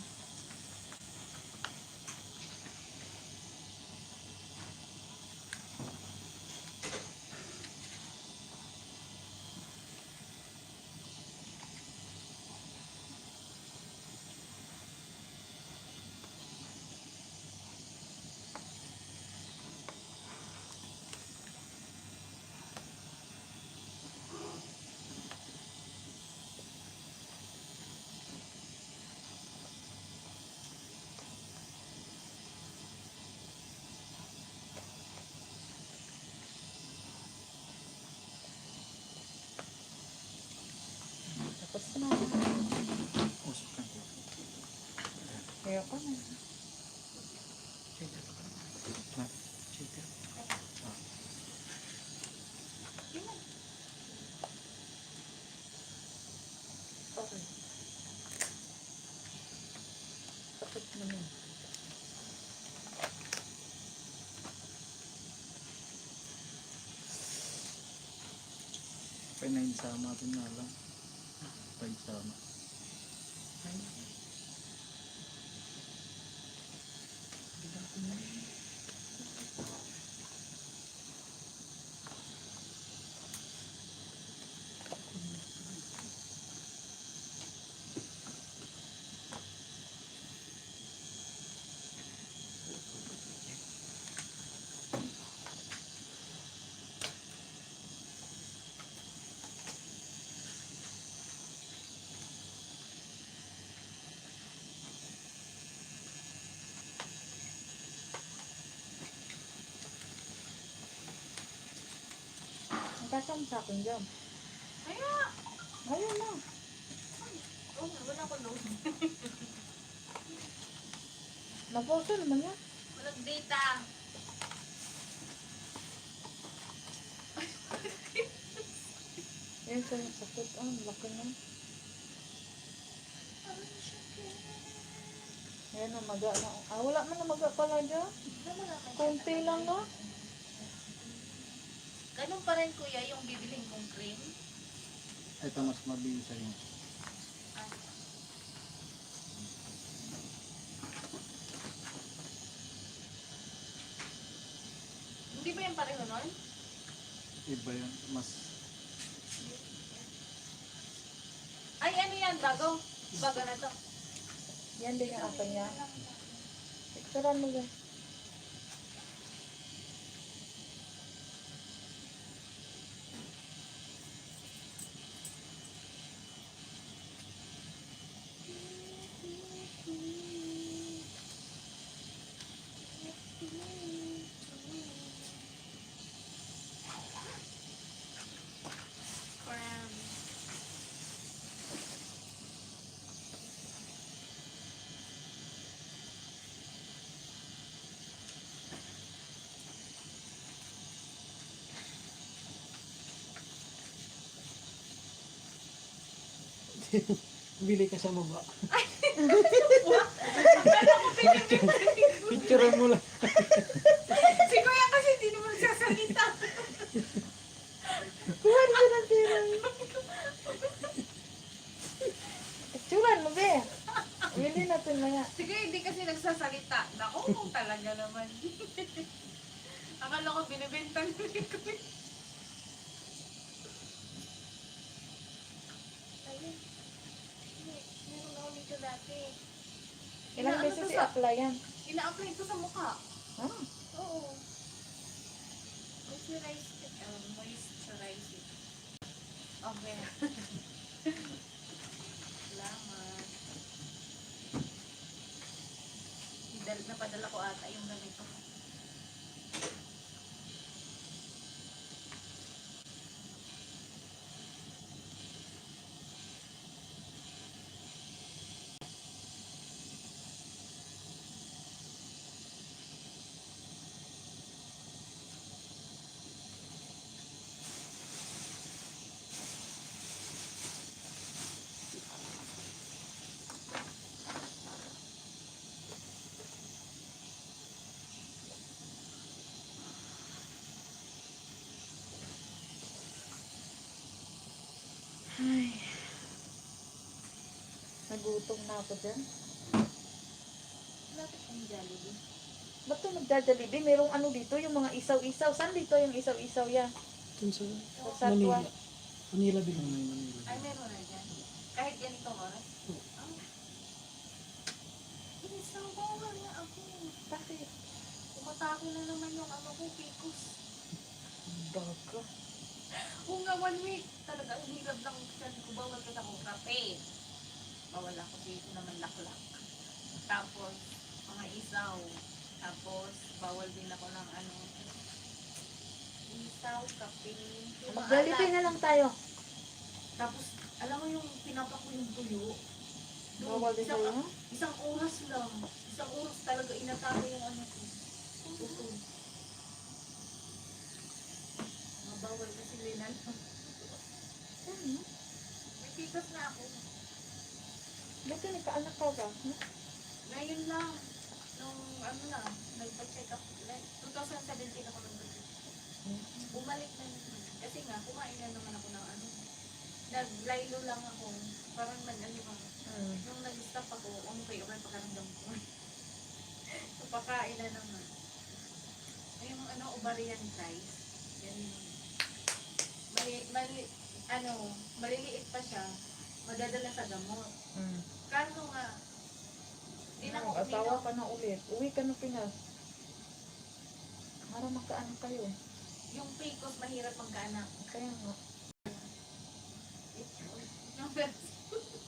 Tapos na. Usap ka ko. Kaya pa na. Cheater. Na, cheater. Ah. Okay. Tapos na yun. Pinagsama natin na lang. Pagsama. Kasama sa akin dyan. Kaya, Ayun na. oh, wala ko load. Naposo naman yan. Walang data. Yan sa sakit. Laki na. Ayan na, maga na. Wala man na maga pala dyan. Kunti lang na. Ganun pa rin kuya yung bibiling kong cream. Ito mas mabilis sa'yo. Hindi ba yung pareho nun? Iba yan. Mas Ay, ano yan? Bago? Bago na to. Yan din yung akin niya. Picturean mo dyan. Cream. bili ka sa baba. Picture mo lang. Si kuya kasi hindi naman nagsasalita. Kuha rin ng pera. Picturean mo, be. Be, Lagyan natin maya. Sige, hindi kasi nagsasalita. Naku, talaga naman. Akala ko binibenta nila ko. Ayun. Meron ako dito dati. Ilang Ano beses to sa- i-apply yan? Ina-apply ito sa mukha. Ah, Oo. Moisturize it. Moisturize it. Okay. Salamat. Napadala ko ata yung ganito. ay. Nagutom na ako dyan. Lapit ang Jollibee. Ba't ito nagdadalibin? Merong ano dito, yung mga isaw-isaw. Saan dito yung isaw-isaw yan? Dun sa Sa Satwa. Manila din. Manila. Ay, meron na dyan. Kahit ganitong oras. Inisang bawal na ako. Bakit? Umatake na naman yung ano ko, Picos. Baga. Kung nga 1 week, talaga ang hirap ng sabi ko, bawal ka akong kape. Bawal ako dito naman laklak. Tapos, mga isaw. Tapos, bawal din ako ng ano, isaw, kape. yung mga Mag-Jollibee alat. na lang tayo. Tapos, alam mo yung pinapa ko yung tuyo. Doon, Bawal din isang- tayo, ha? Isang oras lang. Isang oras talaga inatake yung ano ko. Uso. Mabawal kasi linan. Ano? May pikas na ako. Ba't ka nagkaanak ka ba? Huh? Ngayon lang. Nung ano na, nagpa-check up. 2017 ako nag-check. Bumalik na naman. Kasi nga, kumain na naman ako ng ano. Nag-lilo lang ako. Parang nag-ano ba. Nung nag-stop ako, okay pakaramdam ko. Napakain na naman. Yung ano, ovarian size. Yan yung, maliliit pa siya. Madadala sa gamot. Kaso nga, di na ako Asawa ka na ulit. Uwi ka na Pinas. Para magkaano kayo. yung Pecos mahirap magkaanak. Kaya nga.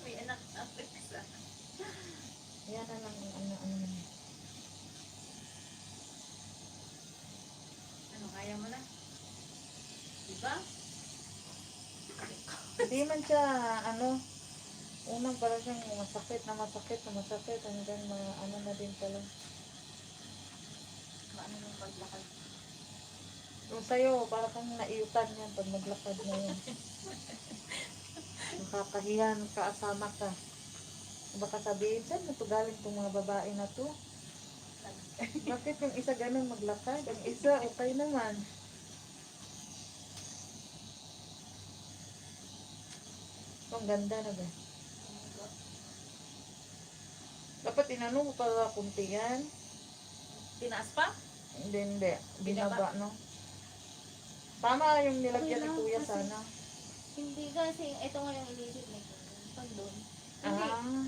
May anak na isa. Yan na lang ang ano. Ano, kaya mo na? Diba? Hindi man siya, unang para siyang masakit. Hanggang ano na din pala. Maano yung paglakad? Yung sa'yo, para kang naiutan yan pag maglakad na yun. Nakakahiyan, kaasama ka. Baka sabihin, saan na to galing itong mga babae na to? Bakit yung isa ganun maglakad? Ang isa, okay naman. Ang ganda na ba? Dapat tinanong mo para kunti yan. Tinaas pa? Hindi. Binaba, no? Tama yung nilagyan ni Okay lang, Kuya kasi- sana. Hindi kasi, ito nga yung iniisip na ito. Pag doon. Hindi, Ah,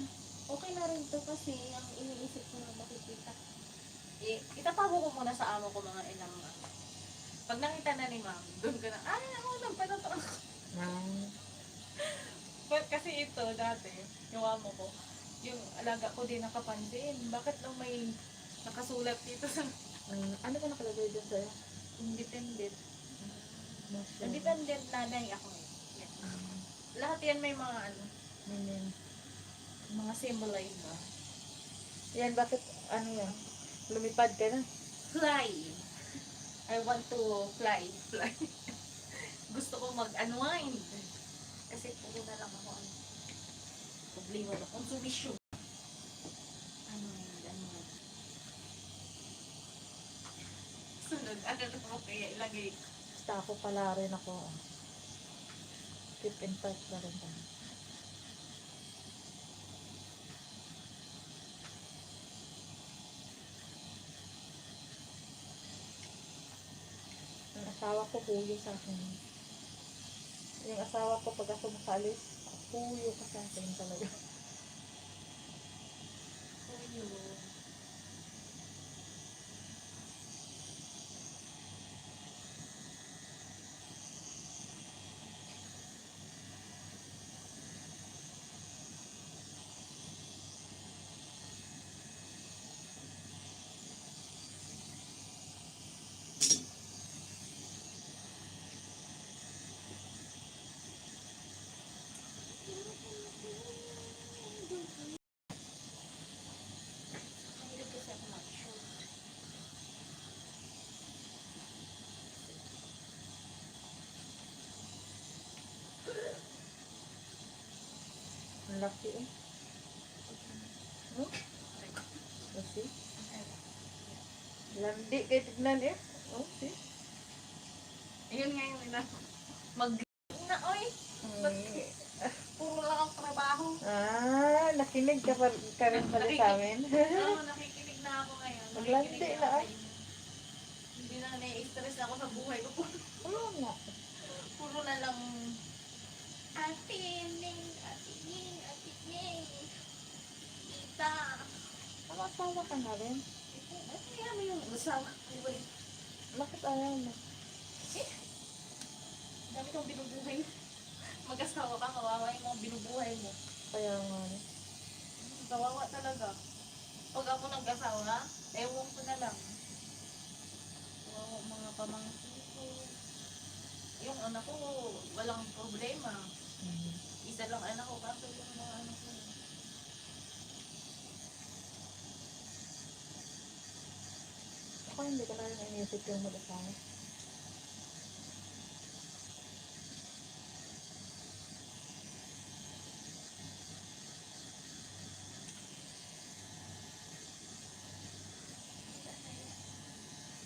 okay na rin to kasi ang iniisip ko na makikita. Itatago ko muna sa amo ko mga ilang pag nakita na ni ma'am, doon ka na, ay, ako, nagpatato. Kasi ito, dati, yung amo ko, yung alaga ko din nakapansin. Bakit nung may nakasulat dito sa ano ba nakalagay dyan sa'yo? independent? Masya. Independent nanay ako eh. Yan. Lahat yan may mga ano, Ganyan. mga symbolize ba? Yan, bakit, yan? Lumipad ka na? Fly. I want to fly. Gusto ko mag-unwind. Kasi puro na lang ako ano. Problema ba? Consumisyon. Unwind. Sunod, ano mo kaya ilagay? Basta ako pala rin ako. Keep in touch na rin tayo. asawa ko, huyo sa akin. Yung asawa ko, pag ako makaalis, huyo ka sa akin talaga. Huyo. Mahilig kasi ako mag-shoot. Ang laki eh. No? Kasi? Landi kayo tignan eh. Oh, see? Ayun nga yung mag na, oy! Puro lang ang trabaho. Nakinig ka rin pala sa amin. Oo, nakikinig na ako ngayon. Maglandi Nakikinig na, ako ah. sa inyo. Hindi na nai-stress ako sa buhay ko. Oo nga. Puro na lang Ate Ning, Ate Ning, Ate Ning. Tita. Ang asawa ka na rin. Kaya mo yung asawa. Anyway, Bakit ayaw mo? dami kong binubuhay. Mag-asawa ka, kawawa yung mga binubuhay mo. Kaya nga. Kawawa talaga. Pag ako nag-asawa, ewan ko na lang. Kawawa mga pamangkin ko. Yung anak ko, walang problema. Isa lang anak ko, kaso yung mga anak ko. Ako hindi ko na rin iniisip yung mag-asawa.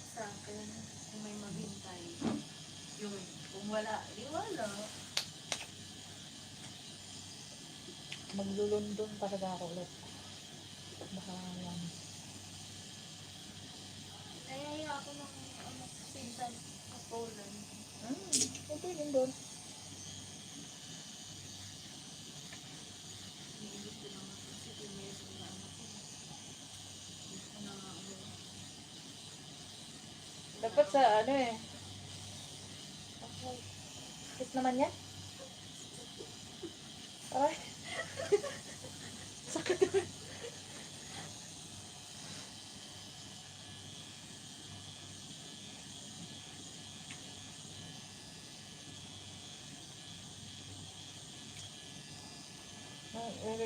Sa akin, kung may maghintay, yun. Kung wala, di wala. Maglulundon talaga ako ulit. Baka yan. Nayaya ako ng pinsan sa Poland. Okay din doon. Hindi ko naman kasi pinesa na anak ko. Hindi ko na Dapat sa ano eh. Okay. Kiss naman yan? Aray. Sakit naman.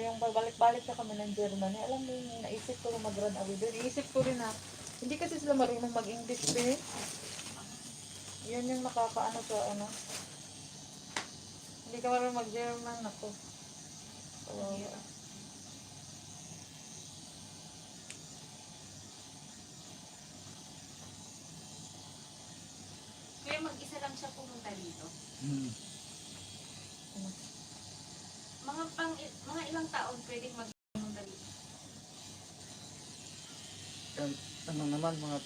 Yung babalik-balik na kami ng Germany, alam mo yung naisip ko rin mag-run away doon. Iisip ko rin na, hindi kasi sila marunong mag-English eh. Yun yung nakakaano sa ano. Hindi ka marunong mag-German ako. Kawawa. Kaya mag-isa lang siya pumunta dito. Mga ilang taon pwedeng mag-pumunta dito. Kahit ano naman, mga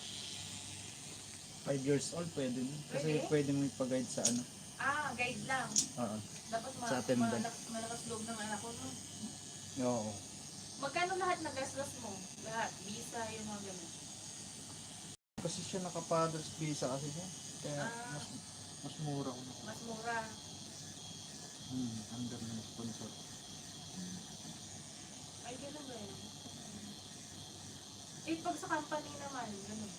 5 years old pwede na. Kasi Pwede? pwede mo ipag-guide sa ano. Guide lang. Oo. Dapat Sa attendant. malakas loob ng anak ko, no? Oo. Magkano lahat na gastos mo? Lahat, visa, yung mga ganun. Kasi siya naka-father's visa kasi siya. Kaya Ah. mas mura ko na. Mas mura. Under ng sponsor. Ay, ganun ba yun? Eh, pag sa company naman, ganun.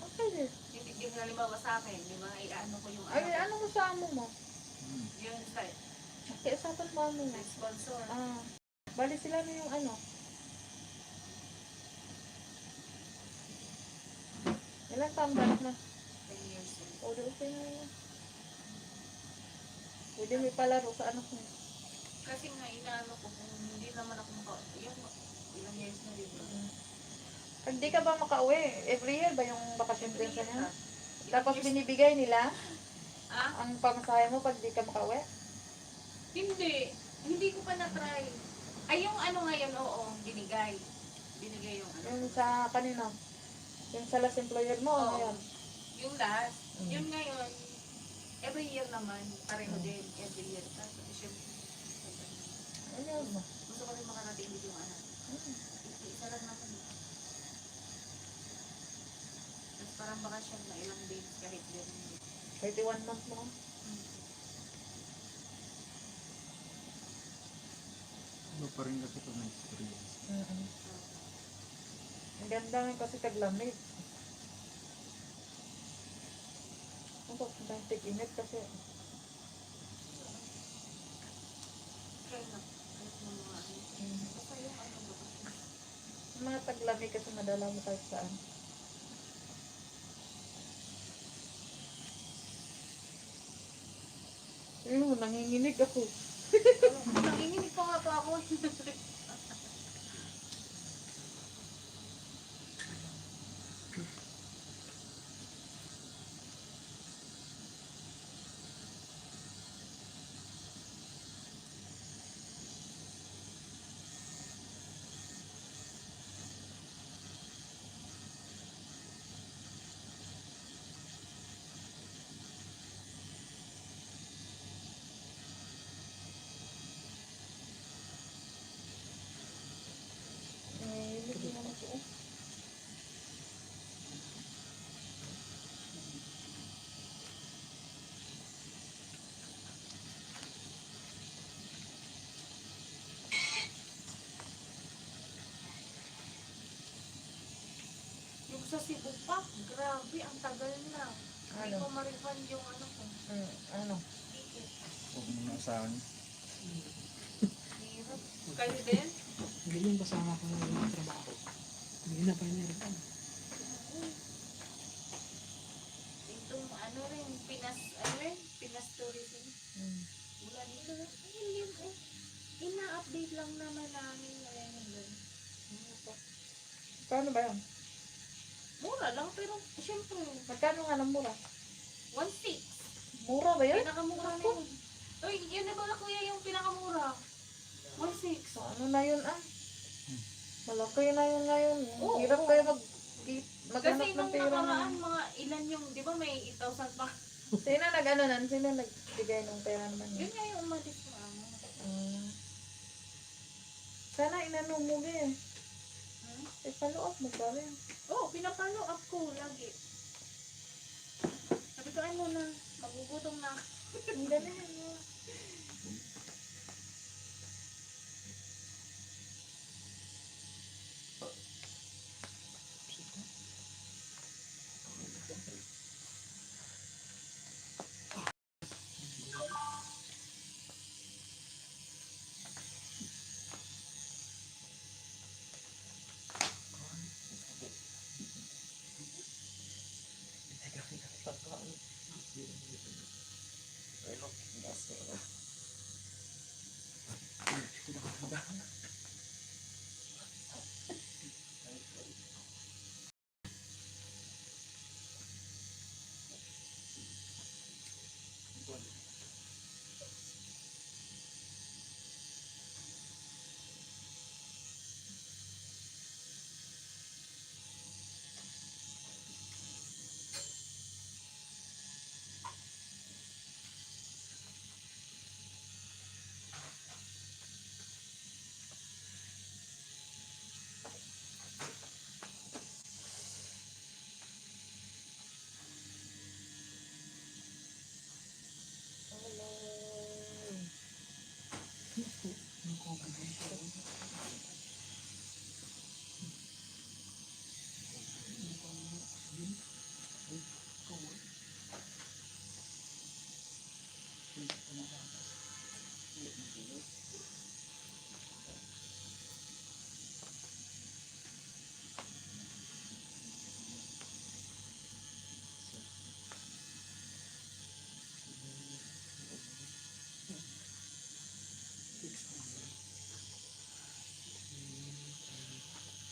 Okay din. Yung halimbawa sa akin, di ba, i-ano ko yung Ay, ano mo sa amo mo? yung sa Nakiusapan mo amo mo. sponsor. Bali sila na yung ano. Ilang taon ba na? 10 years old. O, di okay na yun. Pwede may palaro sa anak mo. Kasi nga, inaano ko, kung hindi naman ako yung ilang years na, di ba? Pag di ka ba makauwi, every year ba yung bakasyon din sa niya? Ilang Tapos years- binibigay nila Ah? ang pamasahe mo pag di ka makauwi? Hindi. Hindi ko pa na-try. Ay, yung ano ngayon, oo, binigay. Binigay yung ano. Yung sa kanino? Yung sa last employer mo, ano Oo. yun? Yung last, Yun ngayon, every year naman, pareho din, every year. Tapos, syempre, Ayun. gusto ko rin makarating din yung anak. Isa lang naman. Tapos parang bakasyon na ilang days kahit ganun. 31 months mo. Iba pa rin kasi pag na-experience. Ang ganda nga kasi taglamig. Ang pagkakantig init kasi Kaya na, kahit mga ano. Basta yung ano ba? ang mga taglamig kasi madala mo kahit saan. Ayun, nanginginig ako. Nanginginig pa nga pa ako. Nanginginig naman ako. Yung sa Cebu pa, grabe, ang tagal na. Hindi Ano? ko ma-refund yung ano ko. Ano? Ticket. Huwag mo na asahan. Hirap. Kayo din? Hindi yung kasama ko ng trabaho. Hindi na pa niya rin. Itong ano rin, Pinas tourism. Wala dito. Ayun yun eh. Ina-update lang naman namin na yan yun. Paano ba yan? Mura lang, pero syempre, Magkano nga ng mura? 1.6. Mura ba yan? Pinakamura na yun. Uy, yun na ba kuya yung pinakamura? 1.6. So, ano na yun ah? Malaki na yun ngayon. Oo. Hirap kayo maghanap Kasi ng nung pera nakaraan, na. mga ilan yung, di ba may 8,000 pa? Sino nag-ano nan? Sino nagbigay ng pera naman Yun yun? nga yung umalis mo amo. Sana inano mo eh. Hmm? Follow up mo ba rin? Oo, pinapalo up ko lagi. Sabi ko, ay muna, magugutom na. Ang galing mo.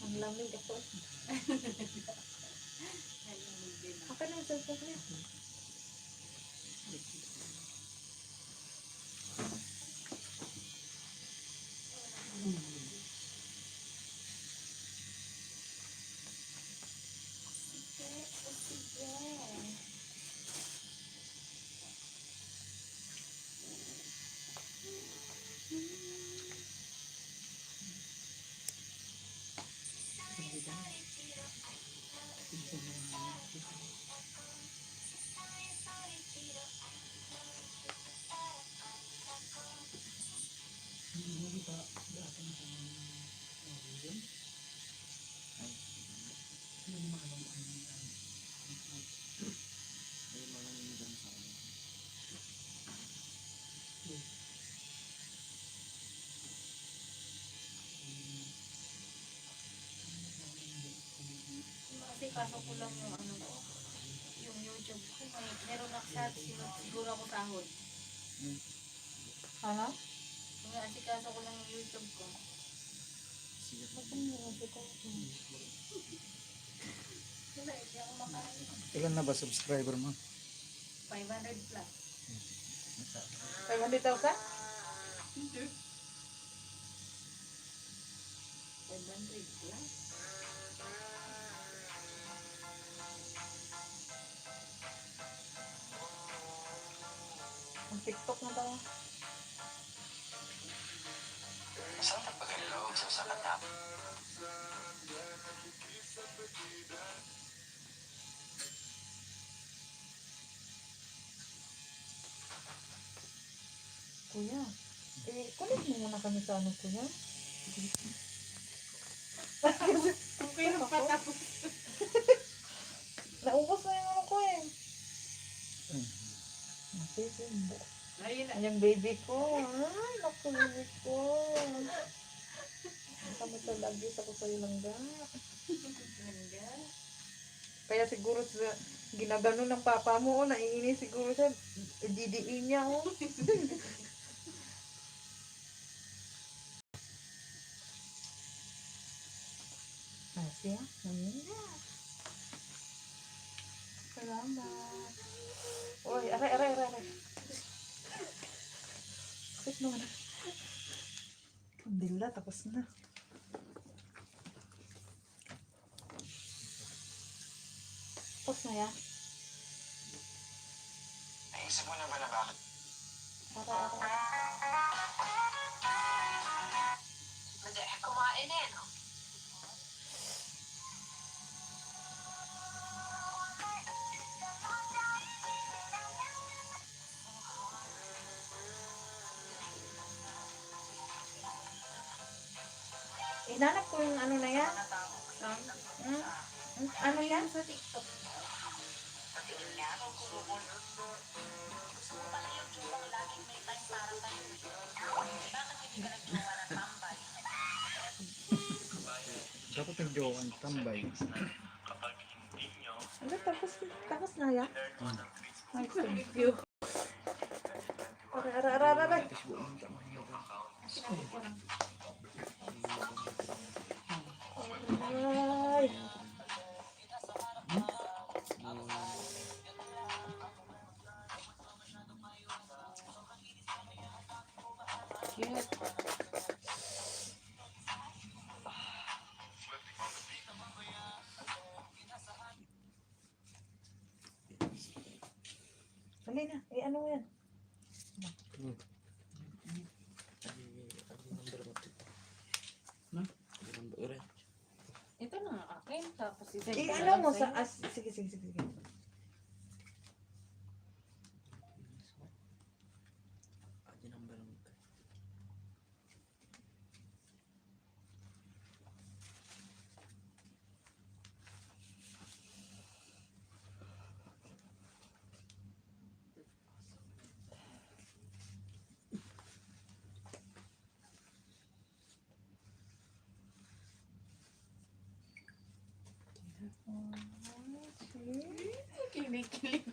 Ang lamig ako. Ako na yung cellphone niya. kaso ko lang yung ano ko, yung YouTube ko. Meron sa siguro ako sahod. Ano? Yung asikaso ko lang yung YouTube ko. Ba't ang nilabot ako? Wala, hindi ako makain. Ilan na ba subscriber mo? 500 plus. 500,000? 500 plus? Ang TikTok na tayo. Isang napagalaw sa sakatap. Kuya, kulit mo muna kami sa ano, kuya. Okay na pa tapos. Naubos na yung ano ko eh. Nasisimbo. Ayun na. Yung baby ko. Ay, naku, baby ko. Kami lagi sa ko sa'yo lang ga. Kaya siguro sa ginagano ng papa mo, oh, naiinis siguro siya. Didiin niya, oh. Asya, salamat. Uy, aray. Bakit naman? Alhamdulillah, tapos na. Tapos na yan. Naisip mo na ba na bakit? Aray. Kumain eh, no? Inanap ko yung ano na yan. Ano yan? Sa TikTok. Dapat nag-jowa ang tambay. Ano, tapos na yan? Ay, thank you. Aray. Ay. Cute. Dali na. Ano mo yan? Ito na nga akin. Tapos Ano mo sa... Sige. Kilig-kilig.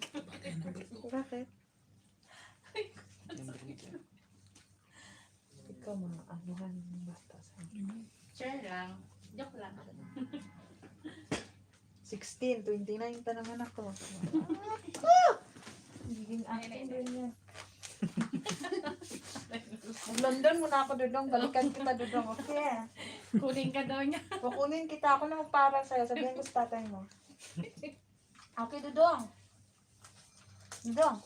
Bakit? Ikaw mga anuhan ng bata sa Share lang. Joke lang. 16, 29 ta naman ako. Nagiging acting din yan. Mag-London muna ako dudong. Balikan kita dudong. Okay. Kunin ka daw niya. Kukunin kita. Ako na magpara sa'yo. Sabihin ko sa tatay mo. Okay, dudong. Dudong.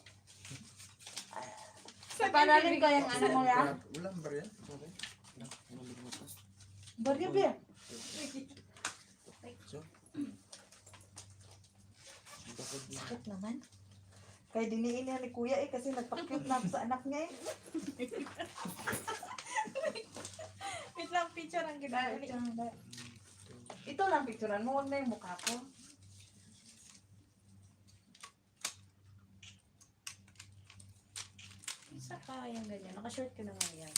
Paralin ko yung ano mo yan. Ulang ba yan? Barya ba? Sakit naman. Kaya diniin niya ni kuya kasi nagpa-cute na ako sa anak niya Wait lang, picture ang ginagawa. Ito lang picturean mo, huwag na yung mukha ko. Isa ka yung ganyan. Naka-short ka na nga yan.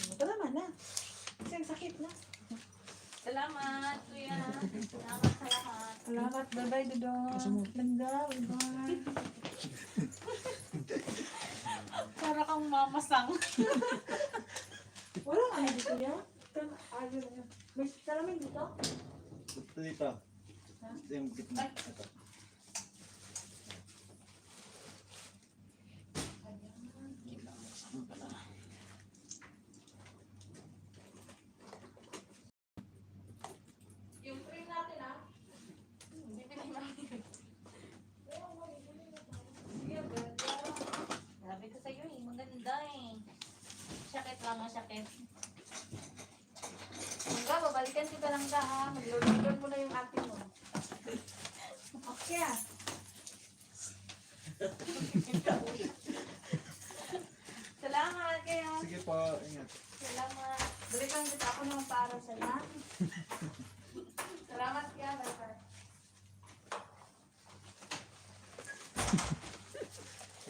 Ito naman na. Kasi ang sakit na. Salamat, kuya. Salamat sa lahat. Salamat. Bye-bye, Dudong. Ganda. Bye-bye. Para kang mamasang. Wala ka na dito yan? Ayaw na yan. May salamin dito? Ito dito. Ito yung gitna. Ito. Yung frame natin ah. Hindi pinag-natin. Sabi ko sa'yo eh, maganda eh. Syakit lang ang syakit. Hangga, babalikan kita lang ka ha. Mag-load mo na yung ating mo. Okay ah. Salamat kaya. Sige po, ingat. Salamat. Balikan kita ako naman para sa lahat. Salamat kaya. Bye-bye.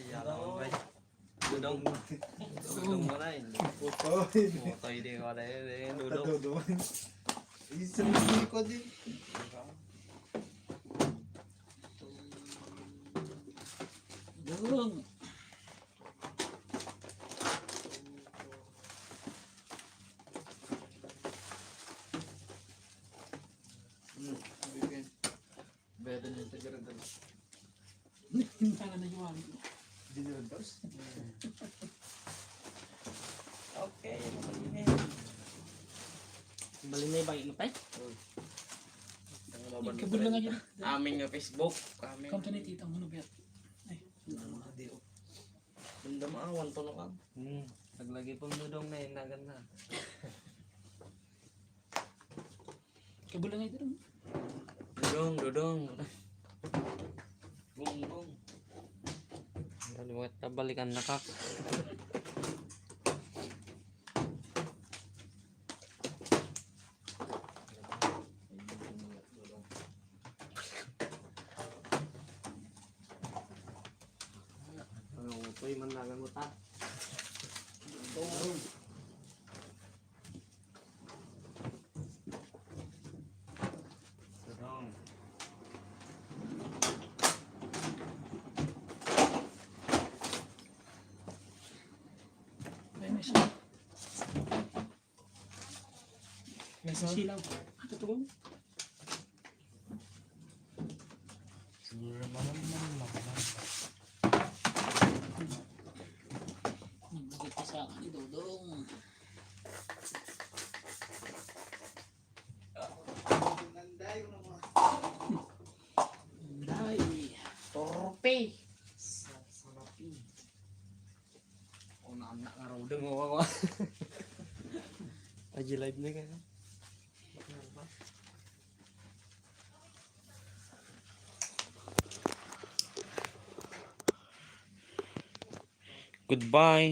Iya lang ba? Dudong. Dudong mo na yun. Puto. Moto hindi ko na yun. Dudong. Patadudungan. Isa na ko din. Dong. Weekend. Better niya sa garanda. Hintalan na yung Dinilantos? Okay. Malinay ba yung tay? Kabul lang nga yun. Aming nga Facebook. Aming. Come to ni titang ano ba? Ay, Bunda maawan to no ka. Naglagi pang dudong na yun. Nagan na. kabul lang nga ito. Dudong, dudong. Bung, bung. Ano mo balikan na ka. Ano po yung manlagan mo ta? Dudong. Ay, may siya. May silaw. Ito to. Bakit pa sa akin, Dodong? Day. Torpe. Sarapi. Oh, naanak nga raw dun ako. Aji live na ka. Goodbye.